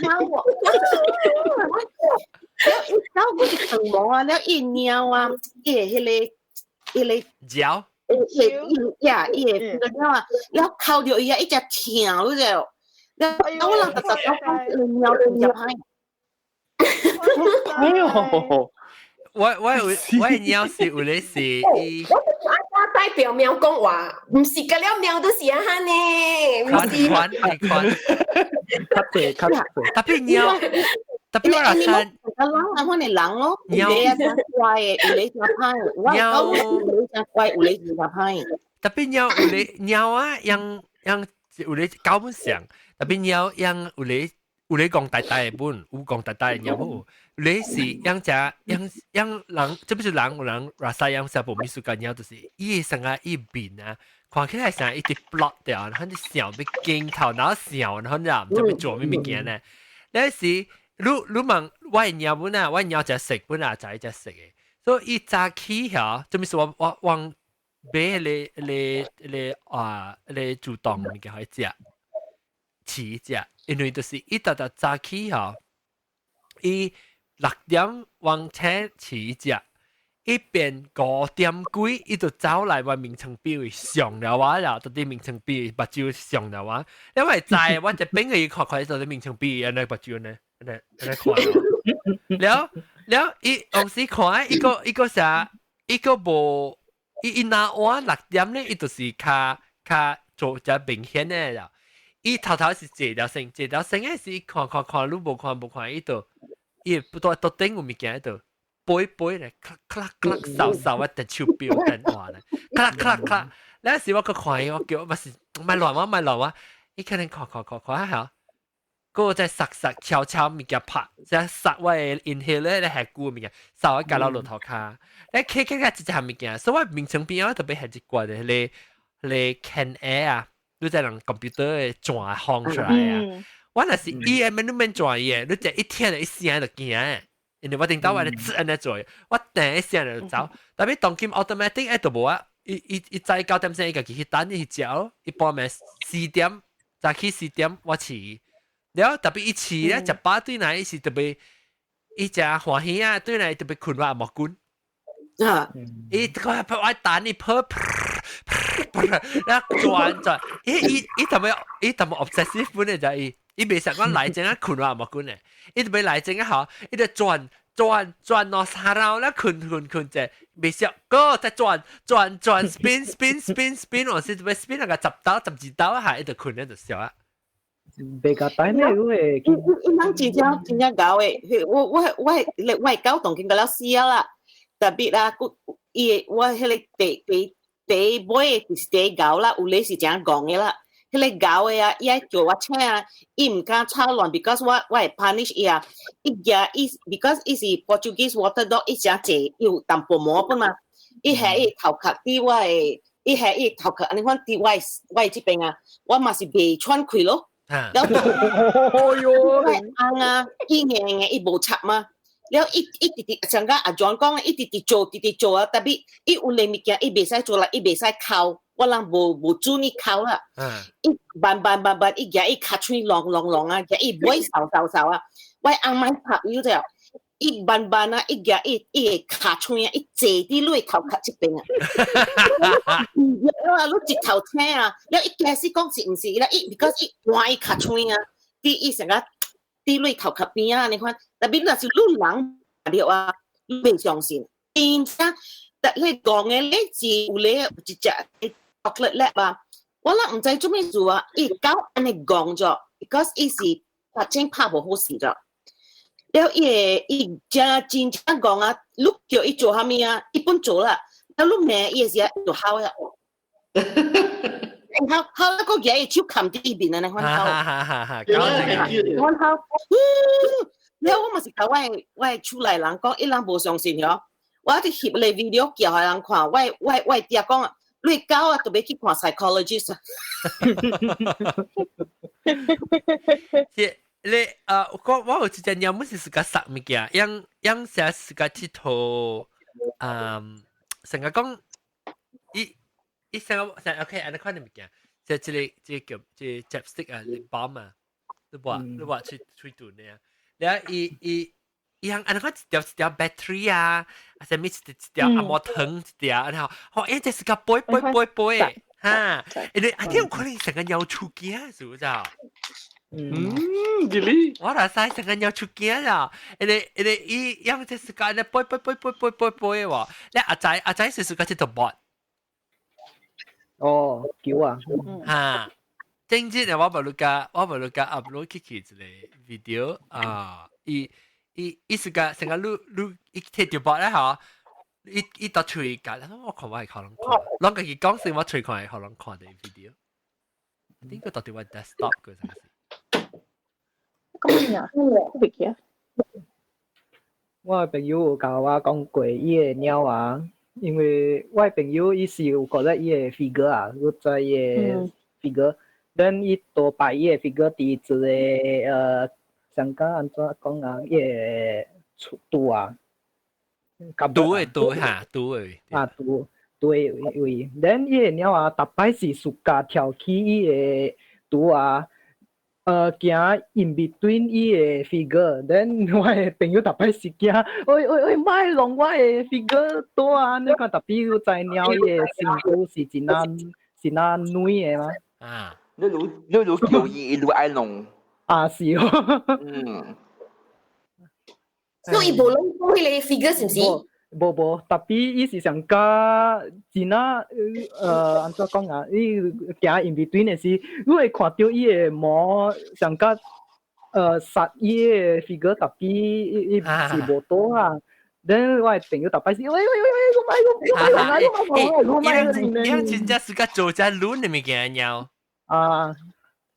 貓喎，了伊狗閣是長毛啊，了伊貓啊，伊的彼個彼個腳。伊伊呀，伊會了啊，了哭著伊啊，一直疼，你知無？了我人逐逐都講貓真正歹。哎喲！我我有我的貓是有咧是伊。我我代表貓講話，毋是個了貓都是按呢，毋是。款款款，較濟較濟。特別貓，特別我若人啊，款的人咯，有个誠乖的，有个誠歹。我狗有个誠乖，有个誠歹。特別貓有咧貓啊，樣樣有咧狗本上，特別貓樣有咧有咧講大大的本，有講大大的貓無。你是養隻養養人，這不是人有人拉薩養小部美術館貓，就是伊成個伊面啊，看起來像一直 block 掉，然後你想欲鏡頭，然後想，然後你毋知欲做咩物件呢？你是你你問我的貓本啊，我的貓食食本啊，就一隻食的，所以伊早起遐，這物是我我我買彼個彼個彼個啊，彼個主動物件予伊食，飼食，因為就是伊逐逐早起遐，伊6點往車飼食，一邊5點幾，伊就走來我眠床邊位上了我了，到佇眠床邊目睭上了我，因為知我一邊個伊看看就佇眠床邊按呢目睭呢，按呢按呢看。了了，伊有時看伊個伊個啥，伊個無，伊伊若晚六點咧，伊就是較較做較明顯的啦。伊頭頭是坐了先，坐了先的時看看看，你無看無看，伊就。伊不斷桌頂有物件喺度，飛飛咧，咔咔咔掃掃我電手錶電話咧，咔咔咔。那時我閣看伊，我叫嘛是莫亂我莫亂我，伊可能看看看看下，閣再殺殺敲敲物件拍，再殺我的 inhaler 咧下久物件，掃我咬落鱸頭跤，咧開開開一隻物件，所以我眠床邊我特別係一罐的彼個彼個 can air 啊，你知人 computer 的轉風出來啊。我若是伊個免你免轉伊個，你只一聽就一聲就驚。因為我頂到我就自按呢做，我第一聲就走。特別當今 automatic 誒都無啊，伊伊伊早9點鐘伊家己去等伊去食咯，一般暝四點早起四點我飼。了特別伊飼咧食飽對來伊是特別，伊誠歡喜啊，對來特別睏我也無滾。啊！伊個我等伊泡，然後轉轉，伊伊伊特別伊特別 obsessive 本嚟就伊，伊袂想講來這啊睏我也無滾咧，伊特別來這啊吼，伊就轉轉轉兩三繞咧睏睏睏者，袂想閣再轉轉轉 spin spin spin spin，我是特別 spin 那個10刀12刀下，伊就睏咧就笑啊。袂甲帶咩會？伊伊人真正真正𠢕的，我我我我狗當今個了死啊啦！特別啊，伊我彼個第第第尾就是第𠢕啦，有咧是誠戇的啦。彼個𠢕的啊，伊愛叫我請啊，伊毋敢吵亂，because 我我會 punish 伊啊。伊舉伊，because 伊是 Portuguese water dog，伊誠濟，伊有淡薄毛本嘛。伊下伊頭殼佇我的，伊下伊頭殼按呢款佇我的我的這邊啊，我嘛是袂喘氣咯。了，哎喲，我翁啊，伊硬硬伊無插嘛。了，伊伊直直像甲阿 John 講，伊直直做，直直做啊。特別伊有咧物件，伊袂使做啦，伊袂使哭，我人無無准伊哭啦。伊慢慢慢慢，伊舉伊跤喙啷啷啷啊，舉伊尾掃掃掃啊。我翁莫拍伊就，伊慢慢啊，伊舉伊伊的跤喙啊，伊坐佇你的頭殼這邊啊。啊，你一頭青啊，了伊驚死講是毋是？啦，伊 because 伊換伊跤喙啊，佇伊成個佇你頭殼邊啊，你看，特別若是你人了啊，你袂相信。真正，但你講的咧是有咧一隻 chocolate lab 啊，我人毋知做咩事啊，伊狗按呢戇咗，because 伊是拍正拍無好勢咗。了伊會伊真真正戇啊，你叫伊做啥物啊，伊本做啦，了你罵伊的時陣就吼啦。吼吼，那個舉伊手冚佇伊面啊，你看吼。哈哈哈！我吼，了我嘛是共我的我的厝內人講，伊人無相信喲。我佇翕個 video 寄予人看，我我我爹講啊，你狗啊，特別去看 psychologist。這你啊，我我有一隻貓，是自家殺物件，養養成自家𨑨迌，嗯，成個講，伊伊成個成 OK，按呢款的物件，這這個這個叫這 chapstick 啊，lip balm 啊，你話你話喙喙唇的啊，了伊伊伊通按呢款一條一條 battery 啊，啊啥物一條一條阿毛糖一條，然後吼，伊這是個背背背背，哈，因為啊，你有可能成個鳥出鏡，是不是啊？嗯，這裡我哪知成個鳥出鏡啦，因為因為伊用這是個按呢背背背背背背背喎，你阿仔阿仔是是個這條 bot。哦，叫啊！哈，正日我無你甲，我無你甲 upload 起去一個 video 啊，伊伊伊是個成個你你伊摕著 bot 咧吼，伊伊到喙甲，我看我係可能看，攏家己講先，我喙看係可能看的 video，應該到佇我 desktop 個陣時。講咩啊？我袂記啊。我的朋友有共我講過，伊的貓啊。因為我的朋友伊是有覺得伊的 figure 啊，有知伊的 figure，then 伊都擺伊的 figure 佇一個呃，上甲按怎講啊，伊的厝櫥啊，櫥的櫥哈，櫥的啊櫥櫥的位，then 伊的貓啊，逐擺是自家跳起伊的櫥啊。呃，行 in between 伊的 figure，then 我的朋友逐擺是驚，喂喂喂，莫弄我的 figure 倒啊！你看特別有知貓伊的身軀是真啊是那軟的嗎？啊，你愈你愈叫伊，伊愈愛弄。啊是哦。嗯。所以伊無攏講彼個 figure 是毋是？無無，特別伊是上加真啊，呃，按怎講啊？伊行 in between 的時，你會看著伊的毛上加呃殺伊的 figure，特別伊伊是無倒啊。then 我的朋友逐擺是，喂喂喂喂，我莫我我莫我莫我莫伊人真正是個做只卵的物件貓。啊。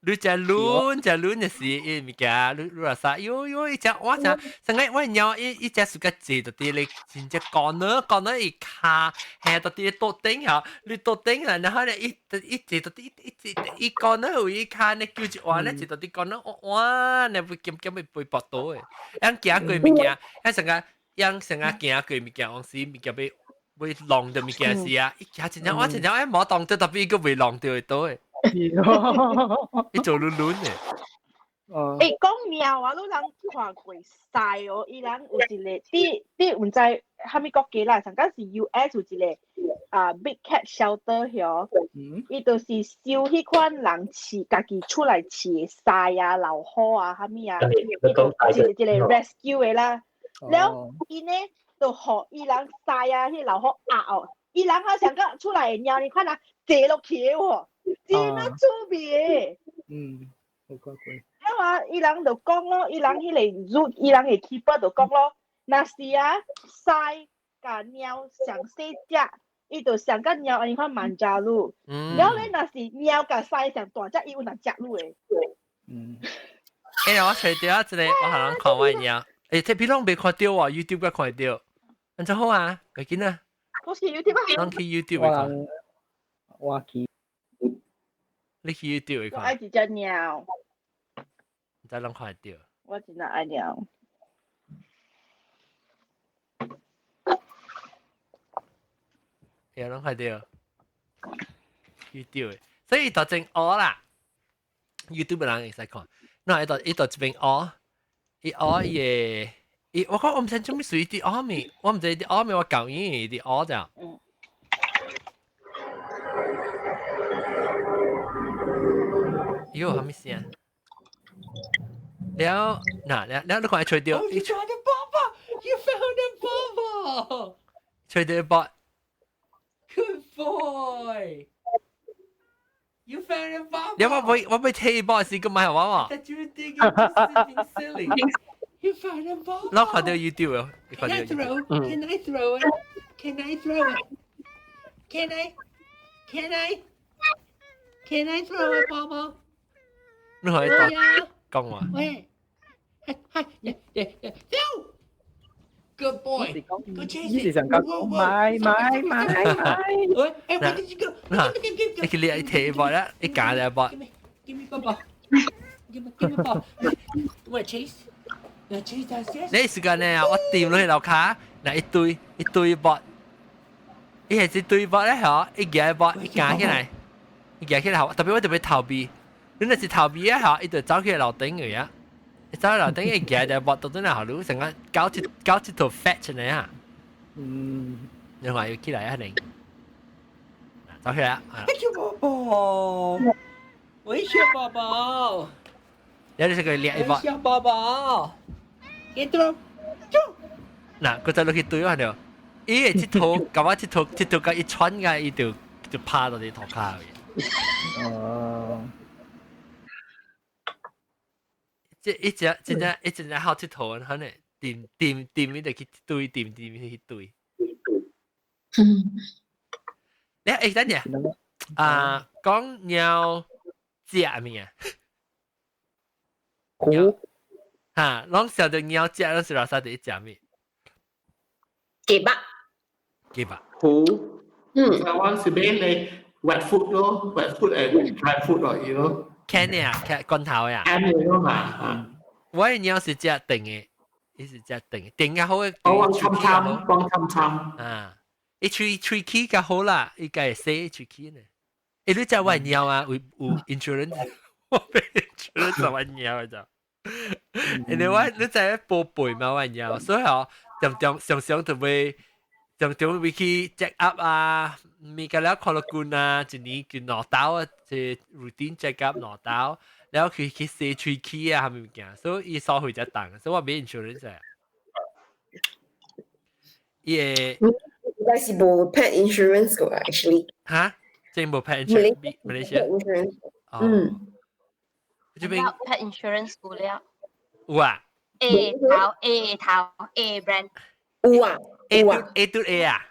你只輪只輪就是伊物件，你你話啥？喲喲，伊只我只，成日我鳥伊伊只暑假坐到佇咧真正講呢講呢，伊卡下到佇咧桌頂嚇，你桌頂啊，然後咧伊伊坐到佇伊伊講呢有伊卡呢叫一碗咧坐到佇講呢，哇！你會兼兼會被搏到的，樣行過物件，樣成個樣成個行過物件，往時物件被被弄到物件時啊，伊行真正我真正愛無當到，特別伊閣袂弄到會倒的。伊做輪輪的。欸，講貓啊，你人看過曬哦，伊人有一個，佇佇毋知啥物國家啦，上敢是 US 有一個啊 Big Cat Shelter 遐，伊就是收彼款人飼家己出來飼的獅啊、老虎啊、啥物啊，伊就一個一個 rescue 的啦。了，伊呢就予伊人獅啊，彼老虎壓哦，伊人好像個出來的貓，你看啊，坐落去的喎，真啊趣味的。嗯，好看過。了啊，伊人就講咯，伊人彼個 zoo，伊人的 keeper 就講咯，若是啊，獅佮貓上細隻，伊就上佮貓按呢款慢食汝。了咧，若是貓佮獅上大隻，伊有能食汝的。嗯。欸，我揣著一個，我予人看我的貓。欸，這邊攏袂看著啊，YouTube 才看得著。按怎好啊？袂緊啊。不是 YouTube 啊。攏去 YouTube 看。我去。你去 YouTube 看。我愛一隻貓。毋知攏看得著。我真正愛貓。會攏看著。YouTube，所以伊就真學啦。YouTube 人會使看。那伊就伊就這邊學，伊學伊的，伊我講我毋知做啥物事，伊佇學物，我毋知伊佇學物，我教伊佇學者。喲，啥物聲？了，嗱，了了，你看伊揣著。 Oh, you found a baba! You found a baba! 揣著 ball。 Good boy! You found a baba! 了，我欲我欲提 ball 時，閣買予我嘛。 That you were thinking just being silly. You found a baba! 我看著 YouTube 哦。 Can I throw? Can I throw it? Can I throw it? Can I? Can I? Can I throw it, Baba? 你可以講話。喂，係係係係，Good boy. Go chase 伊 it. 是想講買買買買。喂，哎，where did you go? 嗱，你去你提波啦，一夾就波。 Give me ball. Give me give me ball. You wanna chase? You wanna chase downstairs? 你時間呢？我掂落去樓跤，嗱一堆一堆波，伊係一堆波咧，嗬，一夾波一夾起來，一夾起來，特別我特別逃避。你若是逃避啊，嗬，伊就走去樓頂去啊。伊走去樓頂，伊夾就波到陣來，予你成個搞一搞一套 fat 出來啊。嗯。你話要起來啊，你？走起來啊！小寶寶，喂，小寶寶。有你食佢掠一波。小寶寶，get throw，嗱，佢就落去對我條，伊會佚佗，共我佚佗，佚佗甲一穿個，伊就就趴到佇塗跤去。哦。這一隻真正一真正好佚佗，可能掂掂掂伊就去對，掂掂伊去對。嗯。你欸等陣，啊，講貓食物啊？虎。哈，攏想著貓食，攏是拉啥佇食物？雞肉。雞肉。虎。嗯。台灣是買咧 wet food 咯，wet food and dry food 咯，you know。 can 的啊，can 罐頭的啊。 can 的咯嘛。我的貓是食長的，伊是食長的，長較好的。哦，黃參參，黃參參。啊，伊喙喙齒較好啦，伊家會洗喙齒呢。欸，你知我的貓啊，有有 insurance，我買 insurance 我的貓就。因為我你知報備嘛，我的貓，所以哦，常常常常就會常常會去 check up 啊，物個了看了棍啊，一年見兩刀啊，這 routine check up 兩刀，然後去去洗喙齒啊，啥物物件，所以伊收費才重，所以我買 insurance 啊。伊會應該是無 pet insurance 個，actually。哈？這無 pet insurance，馬來西亞。 insurance。嗯。這邊 pet insurance 有了。有啊。 A 頭 A 頭 A brand。有啊。 A 嘟 A 嘟 A 啊？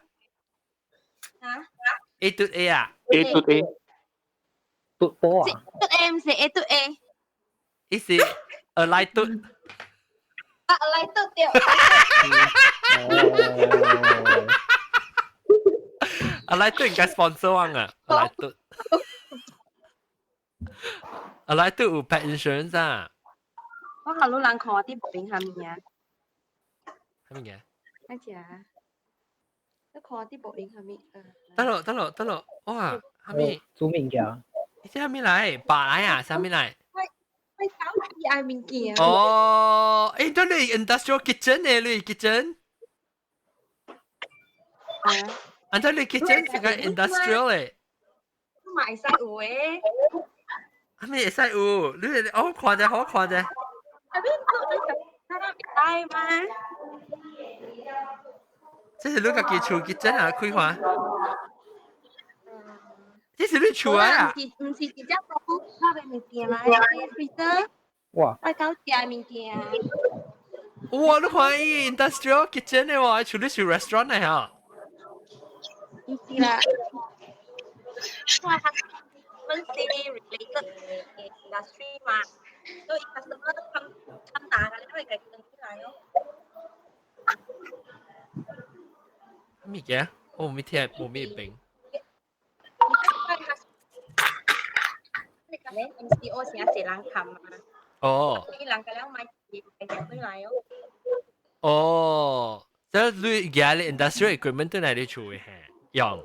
啊？A 嘟 A 啊？A 嘟 A。嘟波啊！嘟 A 毋是 A 嘟 A。伊是來嘟。啊，來嘟對。阿來嘟應該 sponsor 我啊，阿來嘟。阿來嘟有 pet insurance 啊？我下路人看啲薄冰下面啊。啥物嘢？等下，你看啲薄冰下面。得咯得咯得咯，哇！啥物？煮物件。你這啥物來？白來啊？啥物來？我搞啲愛物件。哦，欸，這你 industrial kitchen 呢？你 kitchen？啊。按照你 kitchen 是個 industrial 咧。嘛會使有誒。啥物會使有？你我看者，好看者。啊，你做你就會使嗎？這是你家己厝 kitchen 啊，開看。這是你厝啊？毋是直接講我嘅物件來，這 freezer。哇！我搞食物件。哇！你看伊 industrial kitchen 的喎，厝你是 restaurant 的嚇。毋是啦，我係本是 related industry 嘛，所以 customer 冚冚大嘅，你會計轉起來咯。咩嘅？我冇聽，冇咩病。你個 MCO 成日人冚嘛？哦。你人個了買買回來哦。哦，即係你而家你 industrial equipment 都係你厝嘅用。我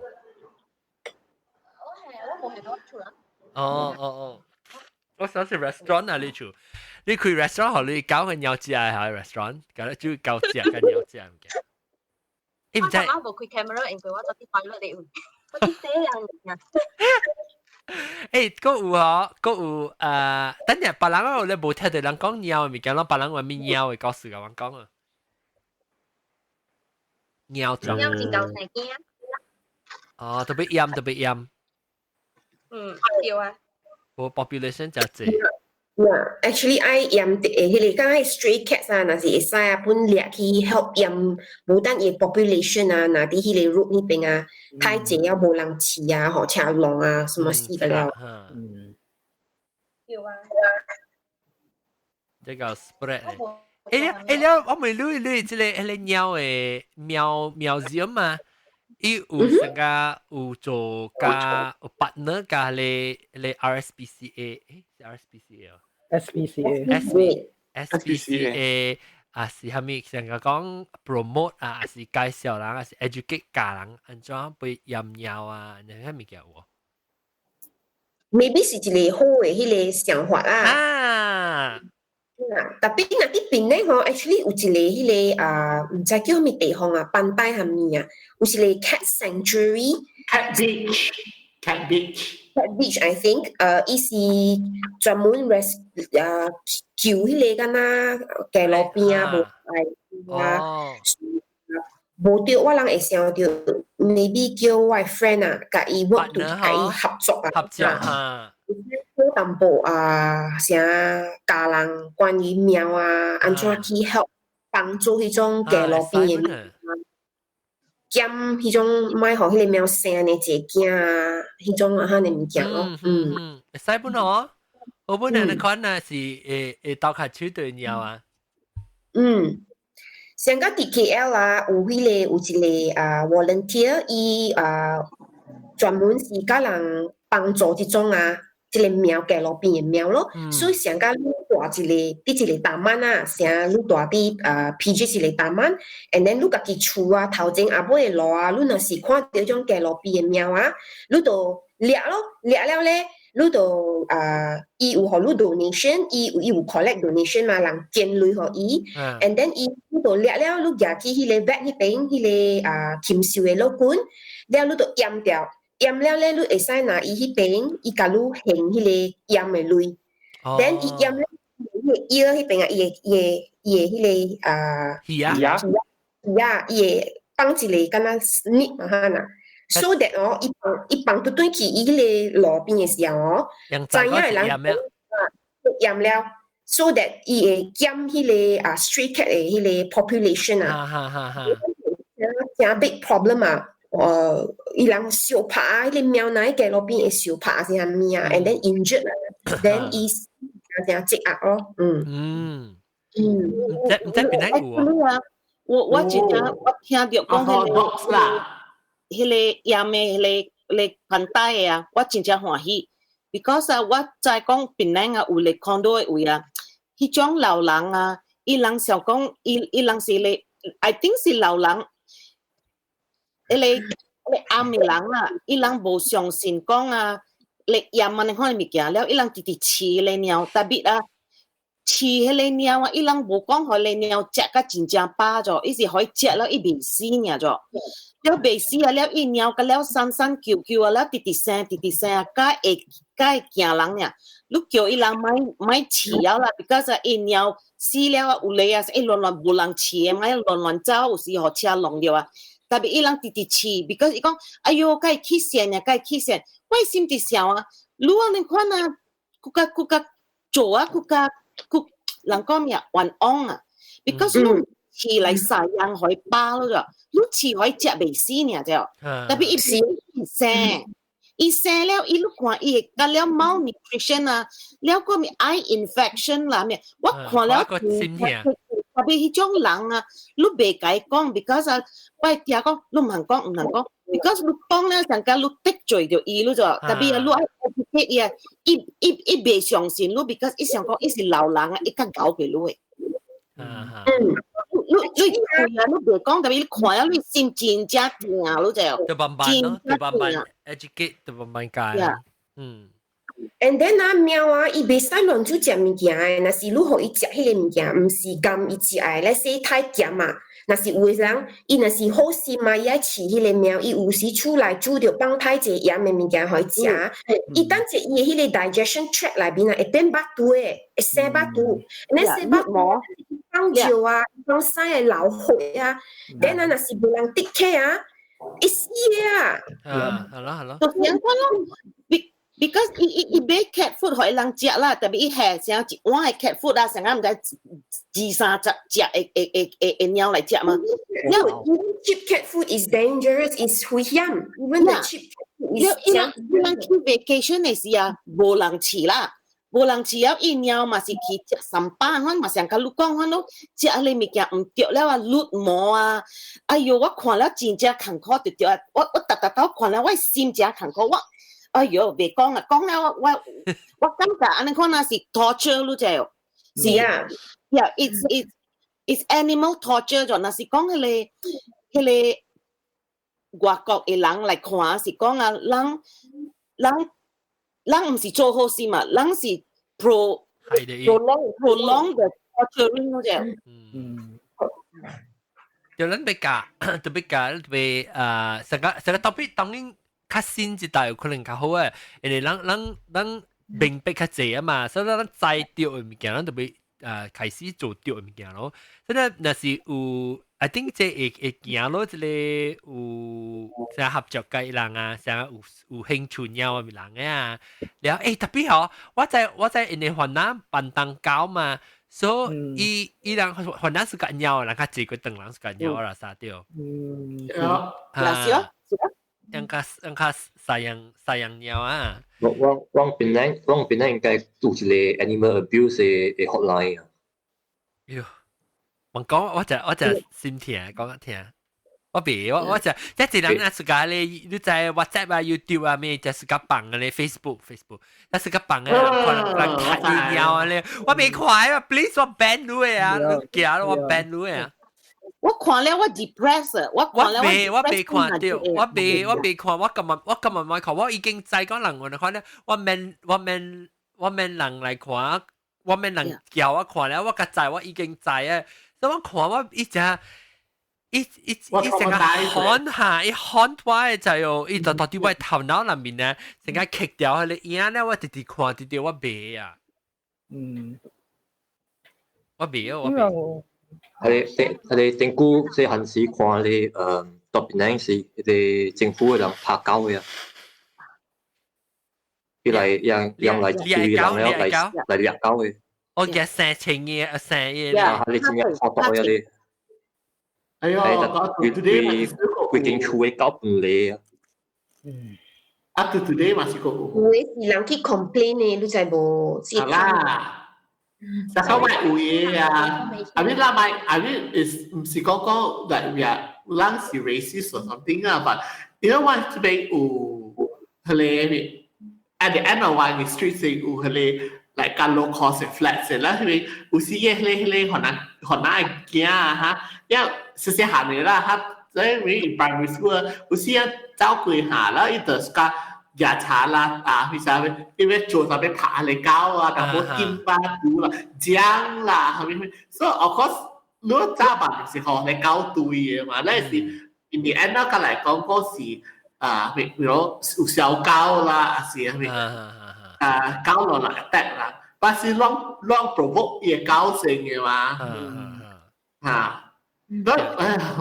係我冇喺度厝啦。哦哦哦，我想是 restaurant 啊，你厝，你開 restaurant 學你搞個鳥食啊，restaurant，搞得就搞食個鳥食唔嘅。你唔知？我冇開 camera，因為我做啲 pilot 嚟，我啲死人啊！欸，閣有吼，閣有等陣別人我咧無聽到人講貓的物件，攏別人話物貓的故事共我講啊。貓貓真夠生驚。哦，特別閹，特別閹。嗯，對啊。無 population 誠濟。 Yeah, actually 愛驗迄個敢若 stray cats 啊，若是會使啊，本掠去 help 驗，無單伊 population 啊，若佇迄個 road 那邊啊，太濟啊，無人飼啊，吼，車籠啊，什麼死個了。嗯。對啊。這個 spread 欸欸了，我問你你這個彼個貓的貓 museum 啊，伊有啥個有做佮有 partner 佮彼個 RSPCA，欸是 RSPCA 哦。 SPCA。 SPCA 啊是啥物？成個講 promote 啊，還是介紹人，還是 educate 教人按怎被驗貓啊？你啥物件有？ Maybe 是一個好的彼個想法啊。啊。特別若佇檳城吼，actually 有一個彼個啊，毋知叫啥物地方啊，班代啥物啊，有一個 cat sanctuary。 Cat beach。Cat beach。 Cat beach, I think，伊是專門 res 救彼個敢若街路邊啊，無愛啊，無對，我人會想著，maybe 叫我 friend 啊，共伊 work 共伊合作啊，合作啊。好淡薄啊，啥教人關於貓啊，按怎去 help 幫助彼種街路邊的貓，減彼種莫予彼個貓生爾濟囝啊，彼種啊，彼个物件咯。嗯，會使本哦，我本來看啊是會會鬥較手對貓啊。嗯，上個佇 KL 啊，有彼個有一個啊 volunteer，伊啊專門是教人幫助這種啊。這個貓街路邊的貓咯，所以上甲你蹛一個佇一個 taman 啊，啥你蹛佇啊 PJ 一個 taman，and then 你家己厝啊頭前後尾的路啊，你若是看著種街路邊的貓啊，你就掠咯，掠了咧，你就啊，伊有予你 donation，伊有 collect donation 嘛，人捐鐳予伊，and then 伊你就掠了，你舉去彼個 vet 彼邊，彼個啊禽獸的老君，了你就驗掉。驗了咧，你會使拿伊彼邊，伊共你還彼個驗的鐳。then 伊驗了，伊個腰彼邊啊，伊的彼個啊，魚啊，魚啊，伊會放一個敢若 snip 啊哈呐。so that 哦，伊放伊放倒轉去伊彼個路邊的時候哦，知影的人驗了，so that 伊會減彼個啊 stray cat 的彼個 population 啊。哈哈哈。誠 big problem 啊！伊人相拍啊，彼個貓若喺街路邊會相拍是啥物啊？And then injured 啦，then 伊誠積壓咯，嗯。唔知邊個有啊？我真正我聽著講彼個彼個鹽的彼個彼個盤帶的啊，我真正歡喜，because 啊，我知講檳城啊有咧 condo 的位啊，彼種老人啊，伊人想講，伊人是咧，I think 是老人，彼個暗的人啊，伊人無相信講啊，咧鹽按呢款的物件了，伊人直直飼彼個貓，特別啊。飼彼個貓啊，伊人無講予彼個貓食甲真正飽咗，伊是予伊食了伊袂死爾咗，了袂死啊，了伊貓甲了瘦瘦球球啊，了直直生直直生啊，佮會驚人爾。你叫伊人莫莫飼了啦，because 伊貓死了啊，有咧啊，伊亂亂無人飼的，莫亂亂走，有時予車弄著啊。特別伊人直直飼，because 伊講，哎喲，佮會起線啊，佮會起線。我心直想啊，你按呢款啊，閣較閣較做啊，閣較。閣人講咩冤枉啊？because 你飼來飼養予伊飽了咗，你飼予伊食袂死爾就，特別伊是伊生，伊生了伊你看伊會甲了 malnutrition 啊，了個咩 eye infection 啦咩，我看了特別彼種人啊，你袂共伊講，because 啊，我會聽講，你毋通講，毋通講，because 你講了上加你得罪著伊，你就特別啊，你愛 educate 伊啊，伊袂相信你，because 伊想講伊是老人啊，伊較𠢕過你的。你看啊，你袂講，特別你看了你心真正疼，你就。就慢慢咯，就慢慢 educate，就慢慢教。 And then 啊，貓啊，伊袂使亂煮食物件的，若是你予伊食彼個物件，毋是甘伊食的，咧說太鹹啊。若是有的人，伊若是好心嘛，伊愛飼彼個貓，伊有時厝內煮著放太濟鹽的物件予伊食，伊等者伊的彼個 digestion tract 內面啊，會變肉毒的，會生肉毒，你生肉毒放尿啊，放屎會流血啊，等啊，若是無人 take care 啊，會死的啊。啊，係咯係咯。就是按呢款咯。Because 伊伊伊買 cat food 予伊人食啦，特別伊下啥一碗的 cat food 啊，啥個毋知二三十隻的貓來食嘛。 No, even cheap cat food is dangerous, is 危險。Even the cheap cat food is 伊人伊人去 vacation 的時啊，無人飼啦，無人飼了，伊貓嘛是去食三飽，款嘛像佮你講款咯，食彼個物件毋對了啊，甩毛啊，哎喲，我看了真正艱苦著對啊，我逐逐擺看了，我心誠艱苦，我。哎喲，袂講啦，講了我感覺按呢款啊是 torture 你知無？是啊，Yeah, it's animal torture 就若是講彼個外國的人來看是講啊，人毋是做好事嘛，人是 prolong the torturing 你知無？就咱欲教，就欲教，欲成個 topic 當然。較新一代有可能較好誒，因為咱明白較濟啊嘛，所以咱知著的物件，咱就欲開始做著的物件咯。所以若是有，I think 這會行落這個有啥合作嘅人啊，啥有興趣貓的人啊，了特別吼，我知因為雲南辦蛋糕嘛，所以伊人雲南是較貓，人較濟過唐人是較貓啦，啥對。啊，是啊。應較飼養貓啊。我檳城應該做一個 animal abuse 的 hotline 啊。喲，我講我就心疼講聽。我別我就即係人啊，自家咧，你在 WhatsApp 啊、YouTube 啊咩，就是個放嘅咧，Facebook，那是個放嘅，可能人睇貓啊咧，我未看啊，please 我 ban 你啊，你行我 ban 你啊。我看了我 depressed，我看了我未看到，我未看，我今日冇看，我已經知講人我看咧，我免人來看，我免人叫我看了，我較知我已經知啊，所以我看我一直。伊成個 haunt 下，伊 haunt 我的就有，伊就到底我頭腦內面呢，成個刻掉彼個影咧，我直直看，直直我袂啊。我袂啊，我袂。係你頂久細漢時看咧，特別那是彼個政府的人拍狗的啊，伊來讓來追人了來掠狗的。我驚生青嘅，生嘅。啊，你真正好多嘅咧。哎喲，規規間厝的狗飯嚟啊！ Up to today 嘛是閣有。有的是人去 complain 的，你知無？是啦。但係我有嘢啊，I mean 啦，咪 I mean is 毋是講講 like we are 人是 racist or something 啊，but you know 我這邊有彼個 at the end of one street 是有彼個 like 較 low cost 的 flats 的，咱彼邊有時個彼個予人予人會驚啊哈，因為細細漢的啦，哈，在 in primary school 有時啊走過下啦，伊就較夜茶啦啊，彼啥物，伊欲做啥物拍彼個狗啊，淡薄金巴毒啦、醬啦，啥物啥物，so of course 你早晚是予彼狗追的嘛，咱是 in the end 啦，較來講講是啊，比如有小狗啦，還是啥物啊，狗落來 attack 啦，但是攏攏 provoke 伊的狗性的嘛，嚇，所以哎呀，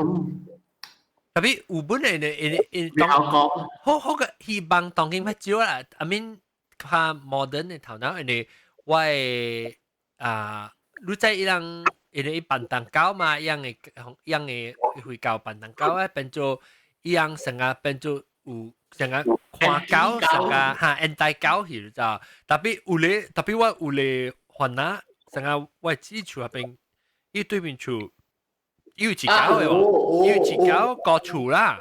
Tapi 有本來呢，因因當講好好個希望當今較少啦。I mean 較 modern 的頭腦，因為我的啊，你知伊人因為伊辦蛋糕嘛，伊樣的樣的會教辦蛋糕啊，變做伊樣成個變做有成個看狗成個哈 anti 狗去就，tapi 有咧，tapi 我有咧煩惱，成個我姊厝那邊，伊對面厝。伊有一狗的喎，伊有一狗過厝啦。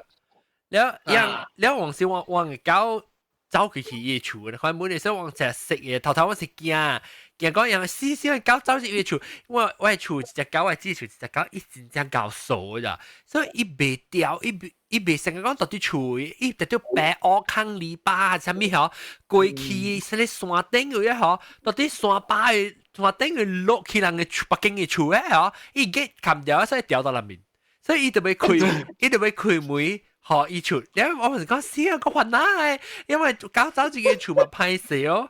了，樣了，往時我我的狗走過去伊的厝，你看每日說往成食嘅，頭頭我是驚，驚講樣死死的狗走入伊的厝，我我的厝一隻狗，我姊厝一隻狗，伊真正𠢕傻咋，所以伊袂掉，伊伊袂成個講到佇厝，伊直直白烏空籬笆啥物吼，過去啥物山頂有個吼，到佇山巴的。山頂嘅落去人嘅厝，北京嘅厝咧吼，伊 gate 冚掉，所以掉到內面，所以伊就欲開，伊就欲開門，予伊出。然後我是講死啊，個煩惱誒，因為狗走自己厝嘛歹勢哦。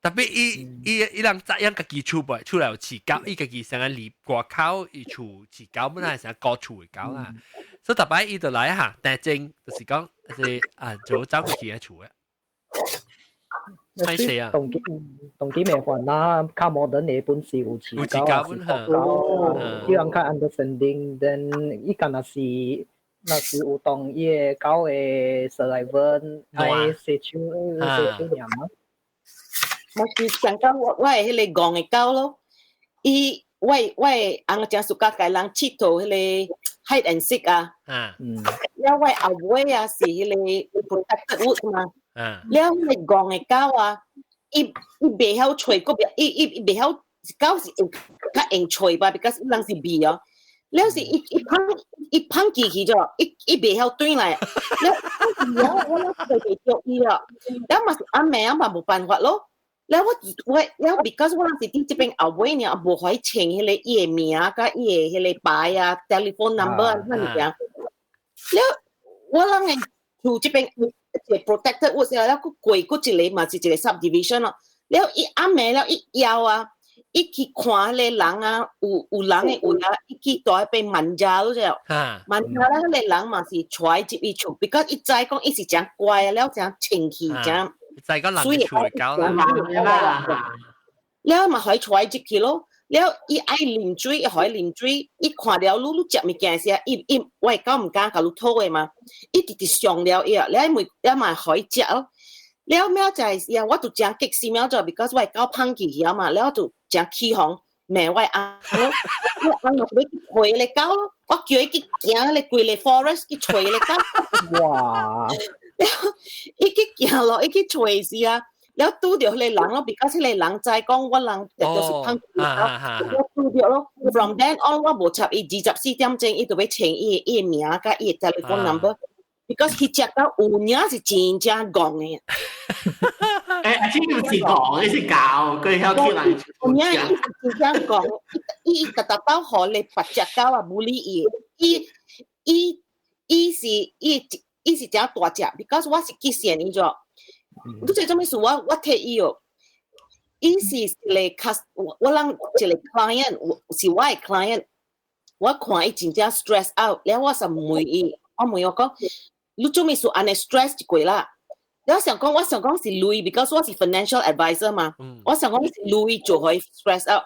Tapi 伊伊伊人責任家己厝袂，厝內有飼狗，伊家己成個離外口伊厝飼狗，本來係成個過厝的狗啦。所以逐擺伊就來哈，但正就是講是啊，就走過去嘅厝嘅。歹勢啊！當今當今未還啦，較 modern 的本是有飼狗啊，是狗，伊人較 understanding，then 伊敢若是若是有當伊的狗的 saliva 愛洗手洗手爾嘛。我是想講我我的彼個戇的狗咯，伊我我的翁誠 suka 共人𨑨迌彼個 hide and seek 啊，了我後尾啊是彼個 protected wood 嘛。了彼個戇的狗啊，伊伊袂曉揣閣別，伊伊伊袂曉狗是會較會揣吧，because 伊人是味哦。了是伊伊芳伊芳記去咗，伊伊袂曉轉來。了我我揣袂著伊啊，了嘛是暗暝啊嘛無辦法咯。了我我了，because 我人是佇這邊後尾爾，無予伊穿彼個伊的名佮伊的彼個牌啊，telephone number 啊，啥物件。了我人的厝這邊一個 protected wood 了，閣過閣一個嘛是一個 subdivision 咯。了伊暗暝了伊枵啊，伊去看彼個人啊，有有人的位啊，伊去蹛彼邊問遮咯啫。問遮了，彼個人嘛是揣入伊厝，because 伊知講伊是誠乖啊，了誠清氣誠。知個人的厝的狗啦。了嘛予伊揣入去咯。了伊愛啉水，伊予伊啉水，伊看了你你食物件時，伊伊我的狗毋敢共你討的嘛，伊直直上了伊啊，了伊了嘛予伊食咯。了尾就係啊，我就誠激心了就，because 我的狗芳去去啊嘛，了就誠起哄罵我的翁咯，我翁就欲去揣彼個狗咯，我叫伊去行彼個規個 forest 去揣彼個狗。哇！了伊去行落，伊去揣時啊。了拄著彼個人咯，because 彼個人知講我人就是芳去我拄著咯。From then on，我無插伊24點鐘，伊就欲穿伊伊的名佮伊的 telephone number。because 彼隻狗有影是真正戇的。欸，這毋是戇，是狗，佢曉起來。有影伊是真正戇，伊伊逐逐擺予咧別隻狗啊無理伊，伊伊伊是伊伊是誠大隻，because 我是極線伊咗。你知做咩事？我我提伊哦，伊是一個 cus，我我人一個 client，是我的 client，我看伊真正 stress out，了我就問伊，我問我講，你做咩事按呢 stress 一過啦？了想講，我想講是鐳，because 我是 financial advisor 嘛，我想講是鐳做予伊 stress out。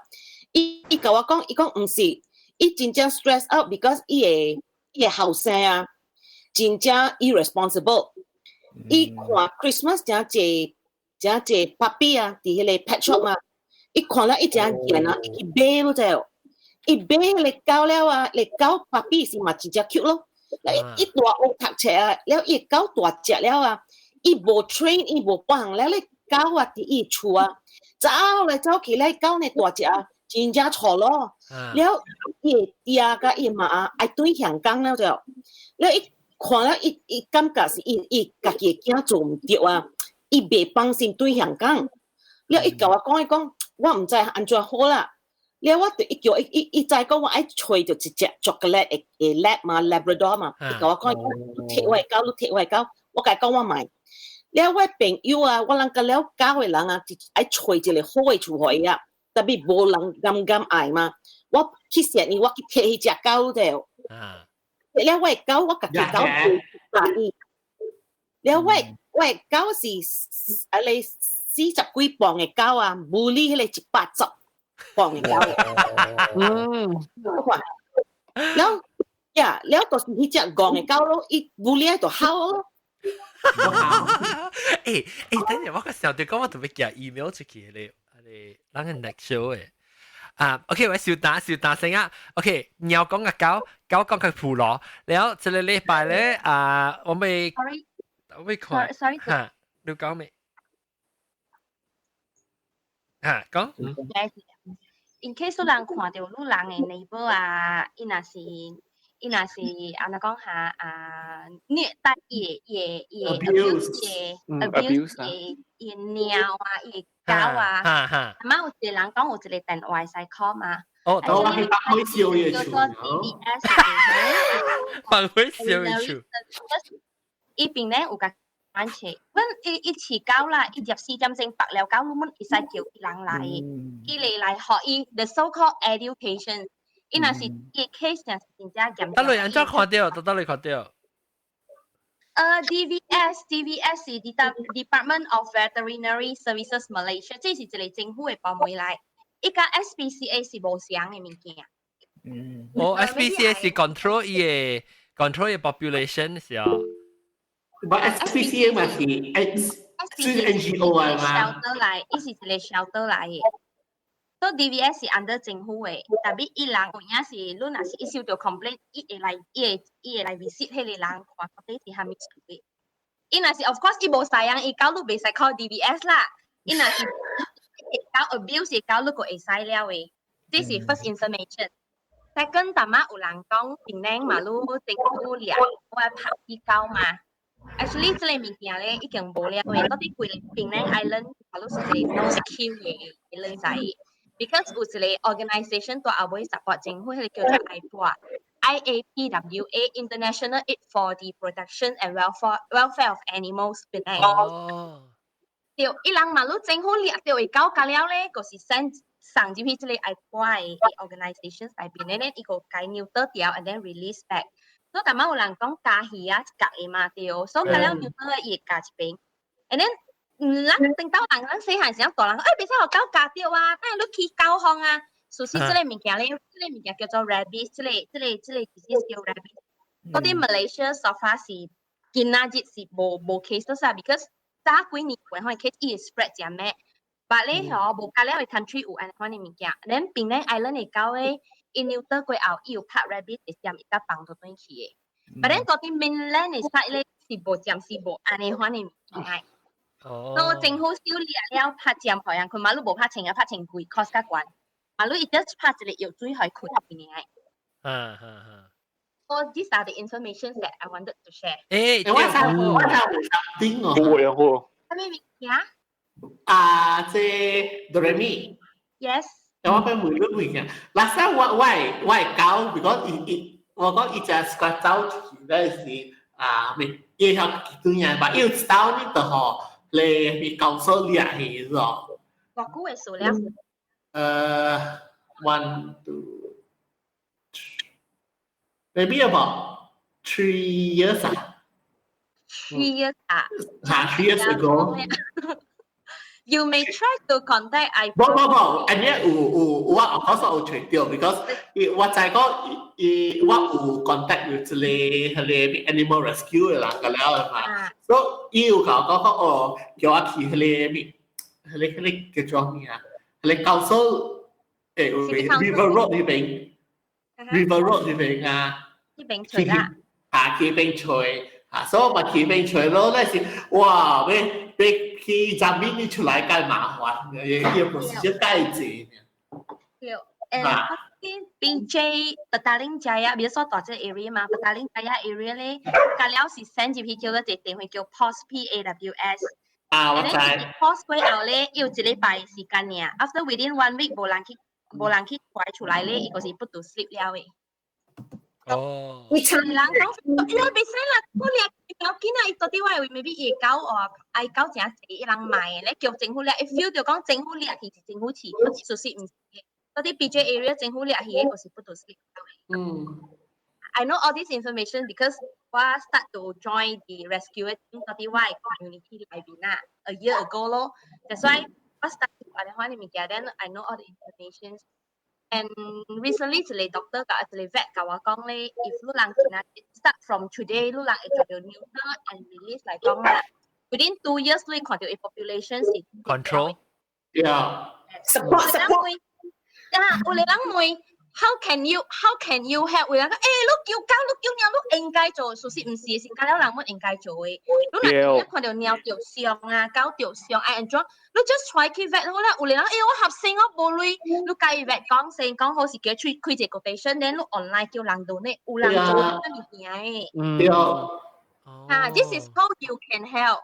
伊伊共我講，伊講毋是，伊真正 stress out，because 伊的伊的後生啊，真正 irresponsible。伊看 Christmas 誠濟誠濟 puppy 啊，佇彼个 pet shop 嘛，伊看了伊誠見啊，伊去買咯就，伊買彼个狗了啊，彼个狗 puppy 是嘛真正 cute 咯。伊伊大學讀冊啊，了伊狗大隻了啊，伊無 train 伊無放了，咧狗啊佇伊厝啊，走來走去咧，狗呢大隻啊，真正錯咯。了伊的爹佮伊媽啊，愛轉香港了就，了伊看了伊伊感覺是伊伊家己的囝做毋對啊，伊袂放心轉香港。了伊共我講伊講，我毋知按怎好啦。了我就伊叫伊伊伊知講我愛揣著一隻 chocolate 的的 lab 嘛，Labrador 嘛，伊共我講，你提我的狗，你提我的狗，我共伊講我買。了我朋友啊，我人佮了狗的人啊，愛揣一個好的厝予伊啊，tapi 無人敢敢愛嘛。我去踅伊，我去提彼隻狗就。了我的狗，我家己狗佮伊。了我我的狗是啊咧40幾磅的狗啊，無理彼个110磅的狗。我看，了呀，了就是彼隻戇的狗咯，伊無理就吼咯。欸欸，等陣我個時候就講我特別寄 email 出去咧，你咱個 next show 誒。啊，OK，我小打小打聲啊，OK，貓講個狗，狗講個菠蘿，然後這個禮拜咧啊，我未我未看， sorry，嚇，你講未？嚇，講。 In case 有人看著你人的 neighbor 啊，伊若是伊若是按怎講下啊，虐待伊的伊的伊的 abuse 伊的 abuse 伊的貓啊，伊的狗啊，阿媽有一個人講有一個電話會使 call 嘛？哦，我去放火燒伊叫做 DVS 放火燒伊厝。伊邊咧有共阮飼，阮伊伊飼狗啦，伊24點鐘縛了狗，你們會使叫伊人來，伊嚟來學伊 the so called education。伊若是伊 case 若是真正嚴重。得你按怎看著？得你看著？DVS DVS 是 Department of Veterinary Services Malaysia，這是一個政府的部門來。伊佮 SPCA 是無相的物件。嗯。哦，SPCA 是 control 伊的 control 伊 population 是啊。 But SPCA 嘛是是 NGO 啊嘛。 shelter 來，伊是一個 shelter 來的。所以 DVS 是 under 政府的，tapi 伊人有影是，你若是一收著 complaint，伊會來，伊會伊會來 visit 彼個人，看到底是啥物事的。伊若是 of course 伊無使啊，伊狗你袂使 call DVS 啦。伊若是狗 abuse 狗你個會使了的。這是 first information。Second，淡仔有人講，檳榔嘛，你政府掠我拍去狗嘛。Actually，這個物件咧已經無了的，到底規个檳榔 island 嘛，你是一個 no kill 的的啷在。Because 有一個 organisation 在後尾 support 政府，彼個叫做 IAPWA International Aid for the Protection and Welfare of Animals 檳榔。哦。對，伊人嘛，你政府掠著的狗咬了咧，就是 send 送入去這個 IAPWA 的 organisation 內邊咧，伊個共 neuter 掉，and then release back。所以淡仔有人講加魚啊，一角的嘛對，所以咬了 neuter 伊會咬一邊，and then 咱等到人咱細漢時陣大人，欸，袂使予狗咬著啊，等下你起狗風啊。事實這個物件咧，這個物件叫做 rabies，這個這個這個 disease 叫 rabies。到底 Malaysia so far 是今仔日是無無 case 啊，because 早幾年有款 case 伊會 spread 誠猛，但咧吼無加了的 country 有按呢款的物件，咱檳榔 island 的狗咧，伊 neuter 過後，伊有拍 rabies 會針伊才放倒轉去的。但咱到底 mainland 的 side 咧是無暫時無按呢款的物件。哦。所以政府收掠了拍針予人，佢嘛你無拍錢啊，拍錢貴，cost 較懸。嘛你伊 just 拍一個藥水予伊困入邊的。嗯嗯嗯。 So these are the information that I wanted to share. 欸，我睇我睇有 something 哦。好啊好。啥物物件？啊，這 Doremi。 Yes。我欲問你物件，last time 我我我狗，because 伊伊我講伊隻 scratch 走去咧是啊，未伊曉幾對啊，但伊有一道呢就吼，咧被高手掠去咯。偌久的數了？One two maybe about 3 years 啊。 3 years 啊？嚇，3 years ago。You may try to contact I。無無無，按呢有有我我講有揣著，because 我知講伊我有 contact with 一個彼個 animal rescue 的人個了嘛，所以伊有共我講講哦，叫我去彼個咩，彼個叫做咩啊？彼個 council 誒 River Road 呢邊，River Road 呢邊啊，呢邊揣啦，啊去邊揣。啊，所以我嘛去邊揣咯，那是哇，欲欲去閘面你出來較麻煩，伊個 procedure 較濟。對，誒，PJ Petaling Jaya，比如說大隻 area 嘛，Petaling Jaya area 咧，隔了是 send 入去叫做一個電話叫 PAWS P A W S。啊，我知。 PAWS 過後咧，有一禮拜時間爾，after within one week 無人去，無人去拐出來咧，伊就是 put to sleep 了的。哦，你人講，伊袂使啦，我掠狗囡仔，伊到底我會 maybe 伊狗哦，愛狗誠濟，伊人賣的咧，叫政府掠，伊 feel 著講政府掠去是政府飼，事實毋是的。到底 PJ area 政府掠去的，就是 put to sleep。I know all this information because 我 start to join the rescue 到底我的 community 內面啊，a year ago 咯。That's why 我 start to 按呢款的物件，then I know all the information. And recently 一個 doctor 佮一個 vet 共我講咧，if 你人今仔 start from today，你人會做著 neuter and release 來講啦，within 2 years 你看著伊 population 是 control。 Yeah. Support support。啊，有個人問，how can you help？有人講，欸，你救狗，你救貓，你應該做，事實毋是，是家了人們應該做的。你若看著貓著傷啊，狗著傷，愛按怎？你 just try 去 vet 好啦。有個人，欸，我合成我無鐳，你共伊 vet 講先，講好是叫開開一個 quotation，then 你 online 叫人 donate，有人做這物件的。對。啊，this is how you can help。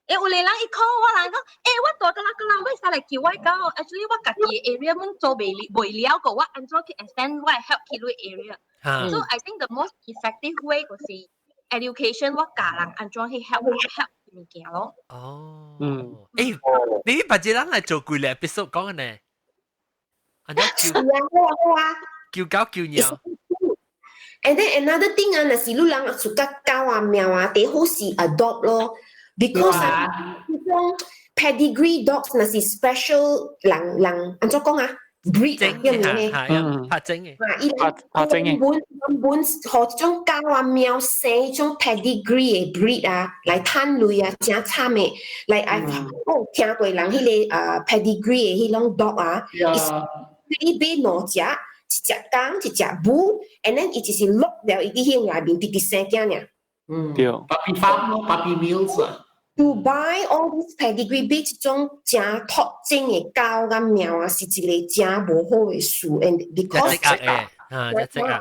欸，有個人伊 call 我人講，欸，我蹛個啦個人欲使來救我狗，actually 我家己 area 阮做袂袂了個，我按怎去 extend 我的 help 去你 area。So I think the most effective way 就是 education，我教人按怎去 help help 物件咯。哦。欸，你別個人來做幾個 episode 講呢？按怎救啊好啊。救狗救貓。 And then another thing 啊，若是你人 suka 狗啊貓啊，最好是 adopt 咯。because 啊，這種 pedigree dogs 若是 special 人人按怎講啊？breed 啊，叫咩？拍精的。啊，伊拍拍精的。本本予這種狗啊貓生這種 pedigree 的 breed 啊，來趁鐳啊，誠慘的。來愛我有聽過人彼個啊 pedigree 的彼種 dog 啊，伊買兩隻，一隻公，一隻母，and then 伊就是落了伊佇彼內面直直生囝爾。對。 Puppy farm 咯，puppy mills 啊。 To buy all these pedigree 買這種誠特種的狗佮貓啊，是一個誠無好的事，and because 啊，一隻啊。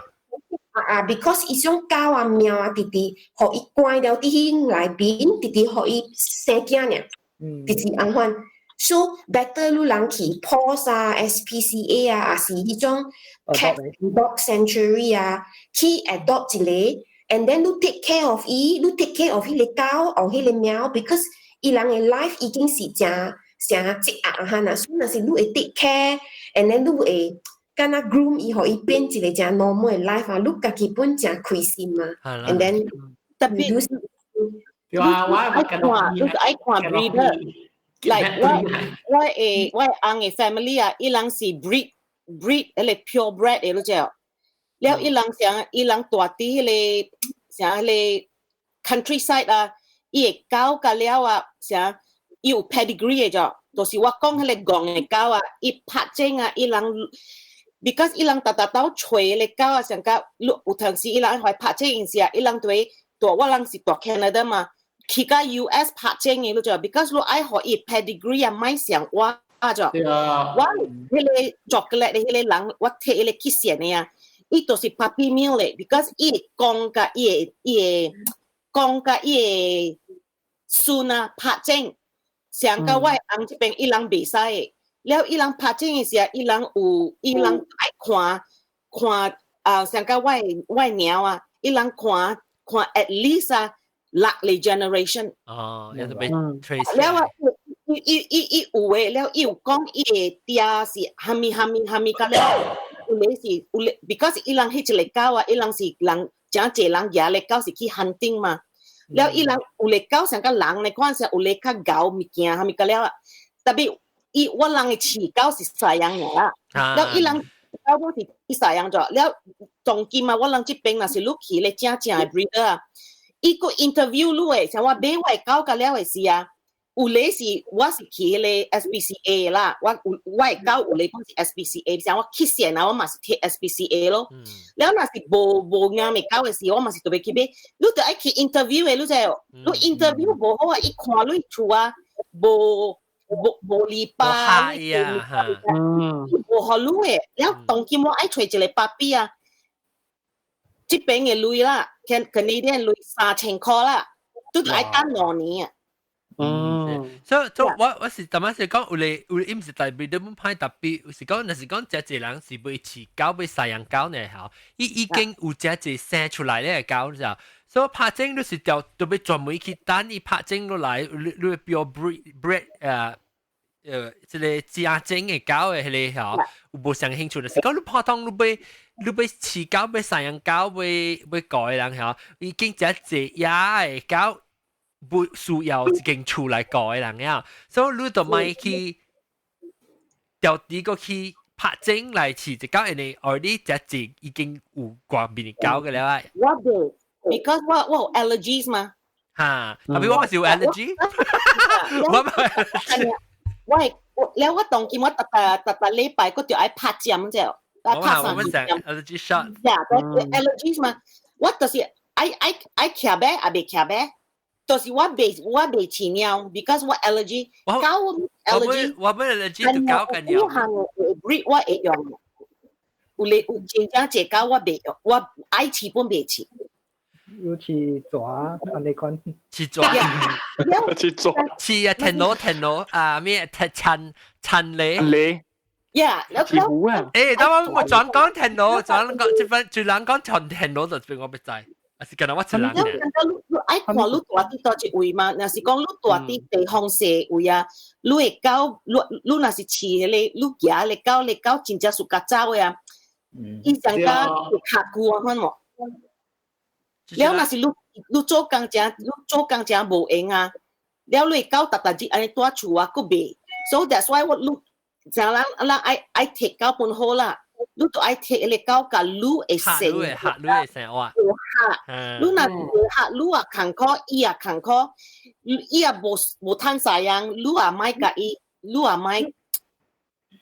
啊，because 伊種狗啊貓啊，直直予伊關了佇彼內面，直直予伊生囝爾，直直按款。So better 你人去 PAWS 啊、SPCA 啊，抑是彼種 cat dog sanctuary 啊，去 adopt 一個，and then 你 take care of 伊，你 take care of 彼個狗或彼個貓，because 伊人的 life 已經是誠誠積壓哈啦，所以若是你會 take care，and then 你會敢若 groom 伊，予伊變一個誠 normal 的 life 啊，你家己本誠開心嘛，and then 特別對啊，我愛看，你愛看 breeder。like 我我的我的翁的 family 啊，伊人是 breed breed 彼個 pure bred 的，你知無？了伊人像伊人蹛佇彼個像彼個 countryside 啊，伊的狗佮了啊，啥伊有 pedigree 的著，就是我講彼個戇的狗啊，伊拍種啊，伊人 because 伊人逐逐兜揣彼個狗啊，上甲有當時伊人愛拍種時啊，伊人就會蹛我人是蹛 Canada 嘛。去到 US 拍種的，你知無？because 你愛予伊 pedigree 啊，莫像我啊，就我彼個 chocolate 的彼個人，我摕彼個去選的啊，伊就是 puppy mill 咧，because 伊的公佮伊的公佮伊的孫啊拍種，上到我的翁這邊伊人袂使的，了伊人拍種的時候，伊人有伊人愛看看啊，上到我的貓啊，伊人看看 at least 啊，六個 generation。哦，有得被 trace。了啊，伊伊伊伊有的了，伊有講伊的爹是蝦米蝦米蝦米甲了，有的是有的，because 伊人彼一個狗啊，伊人是人誠濟人舉咧狗是去 hunting 嘛，了伊人有的狗像甲人咧，看是有的較𠢕物件蝦米甲了啊，特別伊我人嘅飼狗是山羊啦，了伊人狗本是伊山羊咗，了當今啊，我人這邊若是你去咧正正嘅 breeder 啊，伊個 interview 你嘅，像我買我嘅狗甲了嘅時啊，有咧是我是去迄個 SPCA 啦，我有我嘅狗有咧講是 SPCA，像我去線啊，我嘛是貼 SPCA 咯。了若是無無啱嘅狗嘅時，我嘛是特別去買。你就愛去 interview 嘅，你知哦？你 interview 無好啊，伊看你厝啊，無無無籬笆，無予你嘅。了當今我愛揣一個 puppy 啊，這邊嘅鐳啦，Canadian 鐳3000塊啦，都愛等2年啊。所以所以我我是淡仔是講有咧有咧，伊毋是代表你本歹特別，是講若是講真濟人是欲飼狗欲飼養狗呢吼，伊已經有真濟生出來咧狗，你知道？所以拍證你是調特別專門去等伊拍證落來，你你會標 breed breed 這個正正嘅狗嘅彼個吼，有無啥興趣？就是講你普通你欲你欲飼狗欲飼養狗欲欲狗嘅人吼，已經真濟野嘅狗。不需要一間厝來顧的人呀，所以你就莫去調啲個去拍證來飼隻狗，因為 already 隻隻已經有外面狗嘅了。我無，because 我我有 allergies 嘛。嚇，特別我是有 allergy，我我係我了我當今我逐逐逐逐禮拜我就愛拍針啫，拍三次針。allergy shot。呀，allergies 嘛，我就是愛愛愛徛欲也袂徛欲。就是我袂我袂飼貓，because 我 allergy，狗 allergy，我本 allergy 就狗跟貓。有項 breed 我會用，有咧有真正濟狗我袂用，我愛飼本袂飼。有飼蛇，按呢款。飼蛇。飼蛇。飼啊，田螺田螺啊咩？田田螺。螺。 Yeah，飼虎啊！欸，等我我轉講田螺，轉講這份就人講田田螺就變我不知。啊是敢若我一人嘅。你你愛看你住佇佗一位嘛？若是講你住佇地方細位啊，你的狗，你你若是飼彼個，你行個狗，你狗真正暑較走的啊，伊上較會較久啊，款無？了若是你你做工誠，你做工誠無閒啊，了你的狗逐逐日按呢蹛厝啊，閣袂，所以 that's why 我你，像人人愛愛摕狗本好啦。你都愛摕彼個狗共你會生，你會合，你會生活。會合，你若袂合，你也艱苦，伊也艱苦，伊也無無趁贍養，你也莫共伊，你也莫。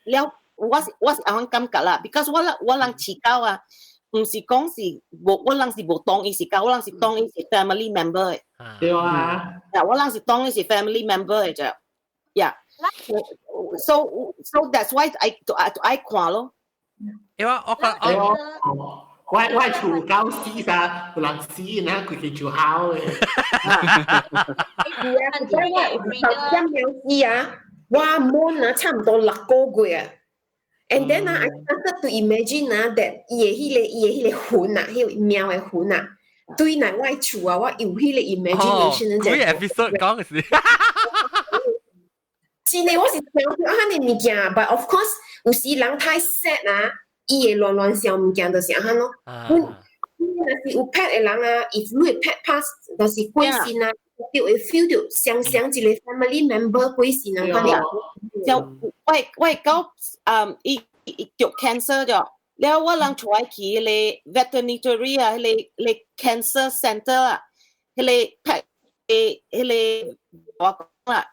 了，我是我是按款感覺啦，because 我人我人飼狗啊，毋是講是無，我人是無當伊是狗，我人是當伊是 family member 的。對啊。我人是當伊是 family member 的啫。Yeah。So that's why I 愛看咯。因為我覺我我我厝狗死啥，有人死，然後規個就好嘅。係啊，我十點了死啊，我悶啊，差唔多6個月啊。And then 啊，I started to imagine 啊，that 伊的彼個伊的彼個魂啊，彼個貓的魂啊，對來我厝啊，我有彼個 imagination。幾 episode 講嘅是。真的，我是想著按呢物件，but of course 有時人太 sad 啊，伊會亂亂想物件，就是按呢咯。你若是有 pet 的人啊，if 你的 pet pass，就是過身啊，就會 feel 到像像一個 family member 過身啊，款就我我狗嗯，伊伊得 cancer 咗，了我人帶去彼個 veterinary 啊，彼個彼個 cancer center 啊，彼個 pet 彼個我講啦。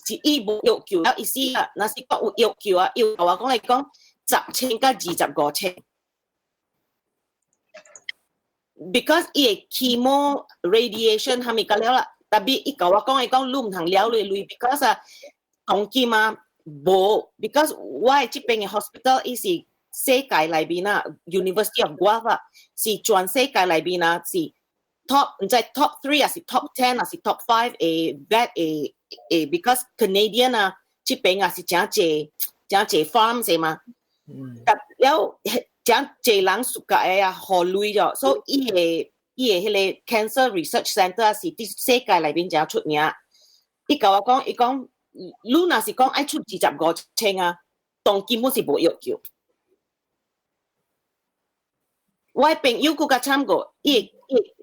是伊無藥救了，意思啊，若是講有藥救啊，藥我講來講10千到25千。Because 伊的 chemo radiation 蝦米個了啦，特別伊共我講伊講你毋通了你鐳，because 啊，當今啊無，because 我的這邊的 hospital 伊是世界內面啊，University of Guelph 啊，是全世界內面啊是 top 毋知 top 3 還是 top 10 還是 top 5 的 vet 的。誒，because Canadian 啊，這邊啊是誠濟誠濟 farm 是嘛，但了誠濟人暑假的啊，予鐳咗，所以伊的伊的彼個 cancer research center 啊是佇世界內面誠出名。伊共我講，伊講，你若是講愛出25千啊，當根本是無藥救。我的朋友閣較慘過，伊伊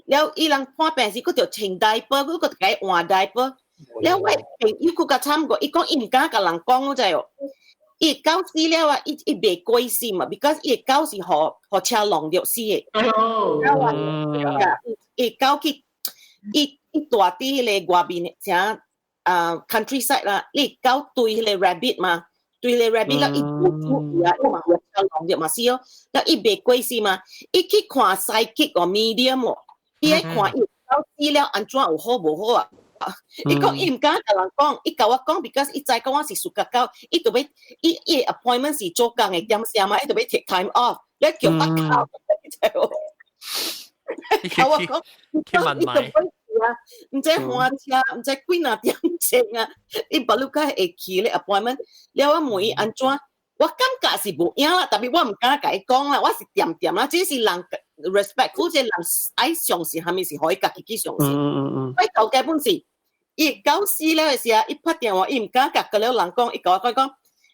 了伊人看病時，閣著穿 diaper，閣閣共伊換 diaper。了我朋友閣較慘過，伊講伊毋敢共人講，你知無？伊狗死了啊，伊伊袂過死嘛，because 伊的狗是予予車挵著死的。哎喲，伊狗去，伊伊蹛佇彼個外面的啥啊 countryside 啦，伊狗追彼個 rabbit 嘛，追彼個 rabbit 了伊無注意啊，伊嘛予車挵著嘛死哦，了伊袂過死嘛，伊去看 psychic 或 medium 哦，伊愛看伊狗死了按怎有好無好啊？伊講伊毋敢共人講，伊共我講，because 伊知講我是 suka 狗，伊就欲伊伊 appointment 是做工的點聲嘛，伊就欲 take time off，你叫我狗，你知無？共我講，去問伊就欲啊，毋知換車，毋知幾若點鐘啊，伊巴魯卡會去咧 appointment，了我問伊按怎，我感覺是無影啦，但是我毋敢共伊講啦，我是恬恬啦，這是人 respectful，這人愛相信，啥物是予伊家己去相信。我頭家本是，伊狗死了的時啊，伊拍電話，伊毋敢共閣了人講，伊共我講講，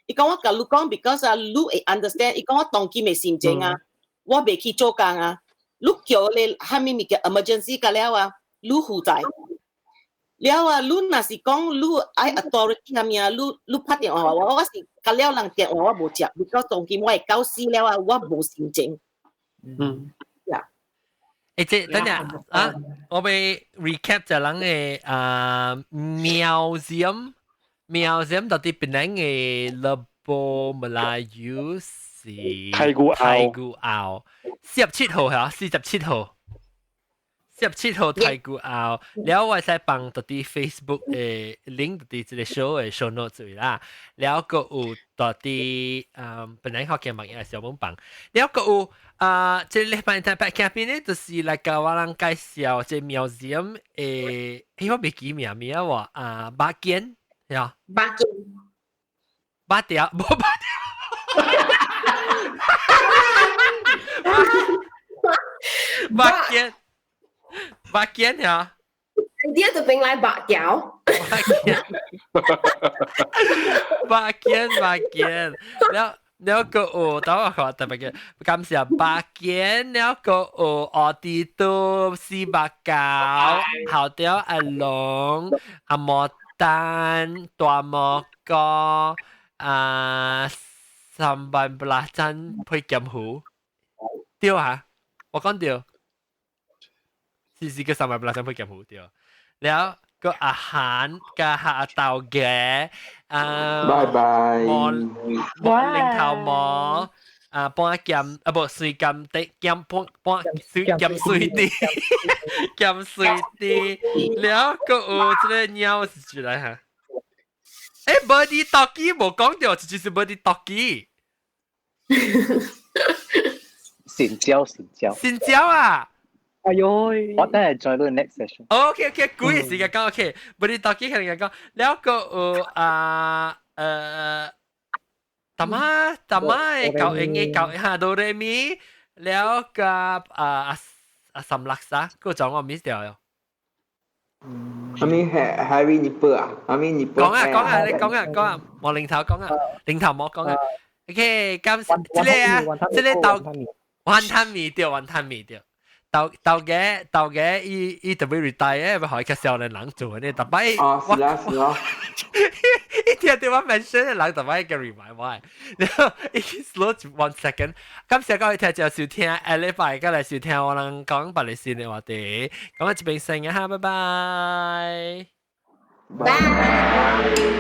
伊講我共你講，because 啊，你會 understand，伊講我當今的心情啊，我袂去做工啊，你叫你啥物物件 emergency 閣了啊，你負責。了啊，你若是講你愛 authority 啥物啊，你你拍電話我，我是閣了人電話我無接，because 當今我的狗死了啊，我無心情。誒，這等下啊，我欲 recap 就人的啊 museum museum 到佇檳城的 Lebuh Melayu 是太古太古坳，四十七號係四十七號。四十七號太古坳，了我會使放到佇 Facebook 的 link 佇這個 show 的 show notes 啦，了閣有佇嗯檳城福建網頁小本放，了閣有啊，這禮拜特別嘉賓呢，就是來共我人介紹這 museum 的，欸，我袂記名名喎，啊，巴堅，係啊，巴堅，巴條，無巴條，巴堅。白堅呀？idea 就變來白條。白堅白堅，了了個有，等我看特別嘅，感謝白堅了個有奧迪多四百九，後條阿龍阿莫丹大摩哥啊，三萬八盞配劍湖，對啊，我講對。是是個三萬八盞配劍湖對，了個阿韓加阿豆嘅啊，拜拜，摩零頭毛啊，半劍啊無水劍的劍半半水劍水滴，劍水滴，了個有這個鳥是出來哈？欸，Birdy Talkie 無講著，就是 Birdy Talkie。成交成交成交啊！哎呦，我等下 join 到 next session。 OK OK，幾個時間講 OK，Birdy Talkie 可能講，了個有啊大媽大媽的教英嘅教哈哆來咪，了個啊啊啊三六沙，個講我 miss 掉喲。阿咪 Harry Nipper 啊，阿咪 Nipper。講啊講啊，你講啊講啊，莫零頭講啊，零頭莫講啊。OK，咁這個啊，這個豆雲吞麵對，雲吞麵對。豆豆嘅豆嘅，伊伊特別 retire，欲予伊較少年人做呢，逐擺哦，是啊是啊。一聽到我 mention 的人，逐擺個 remind 我，然後伊 slow one second，感謝各位聽眾收聽，下禮拜閣來收聽我人講別个新的話題，咁啊這邊先啊，拜拜。拜。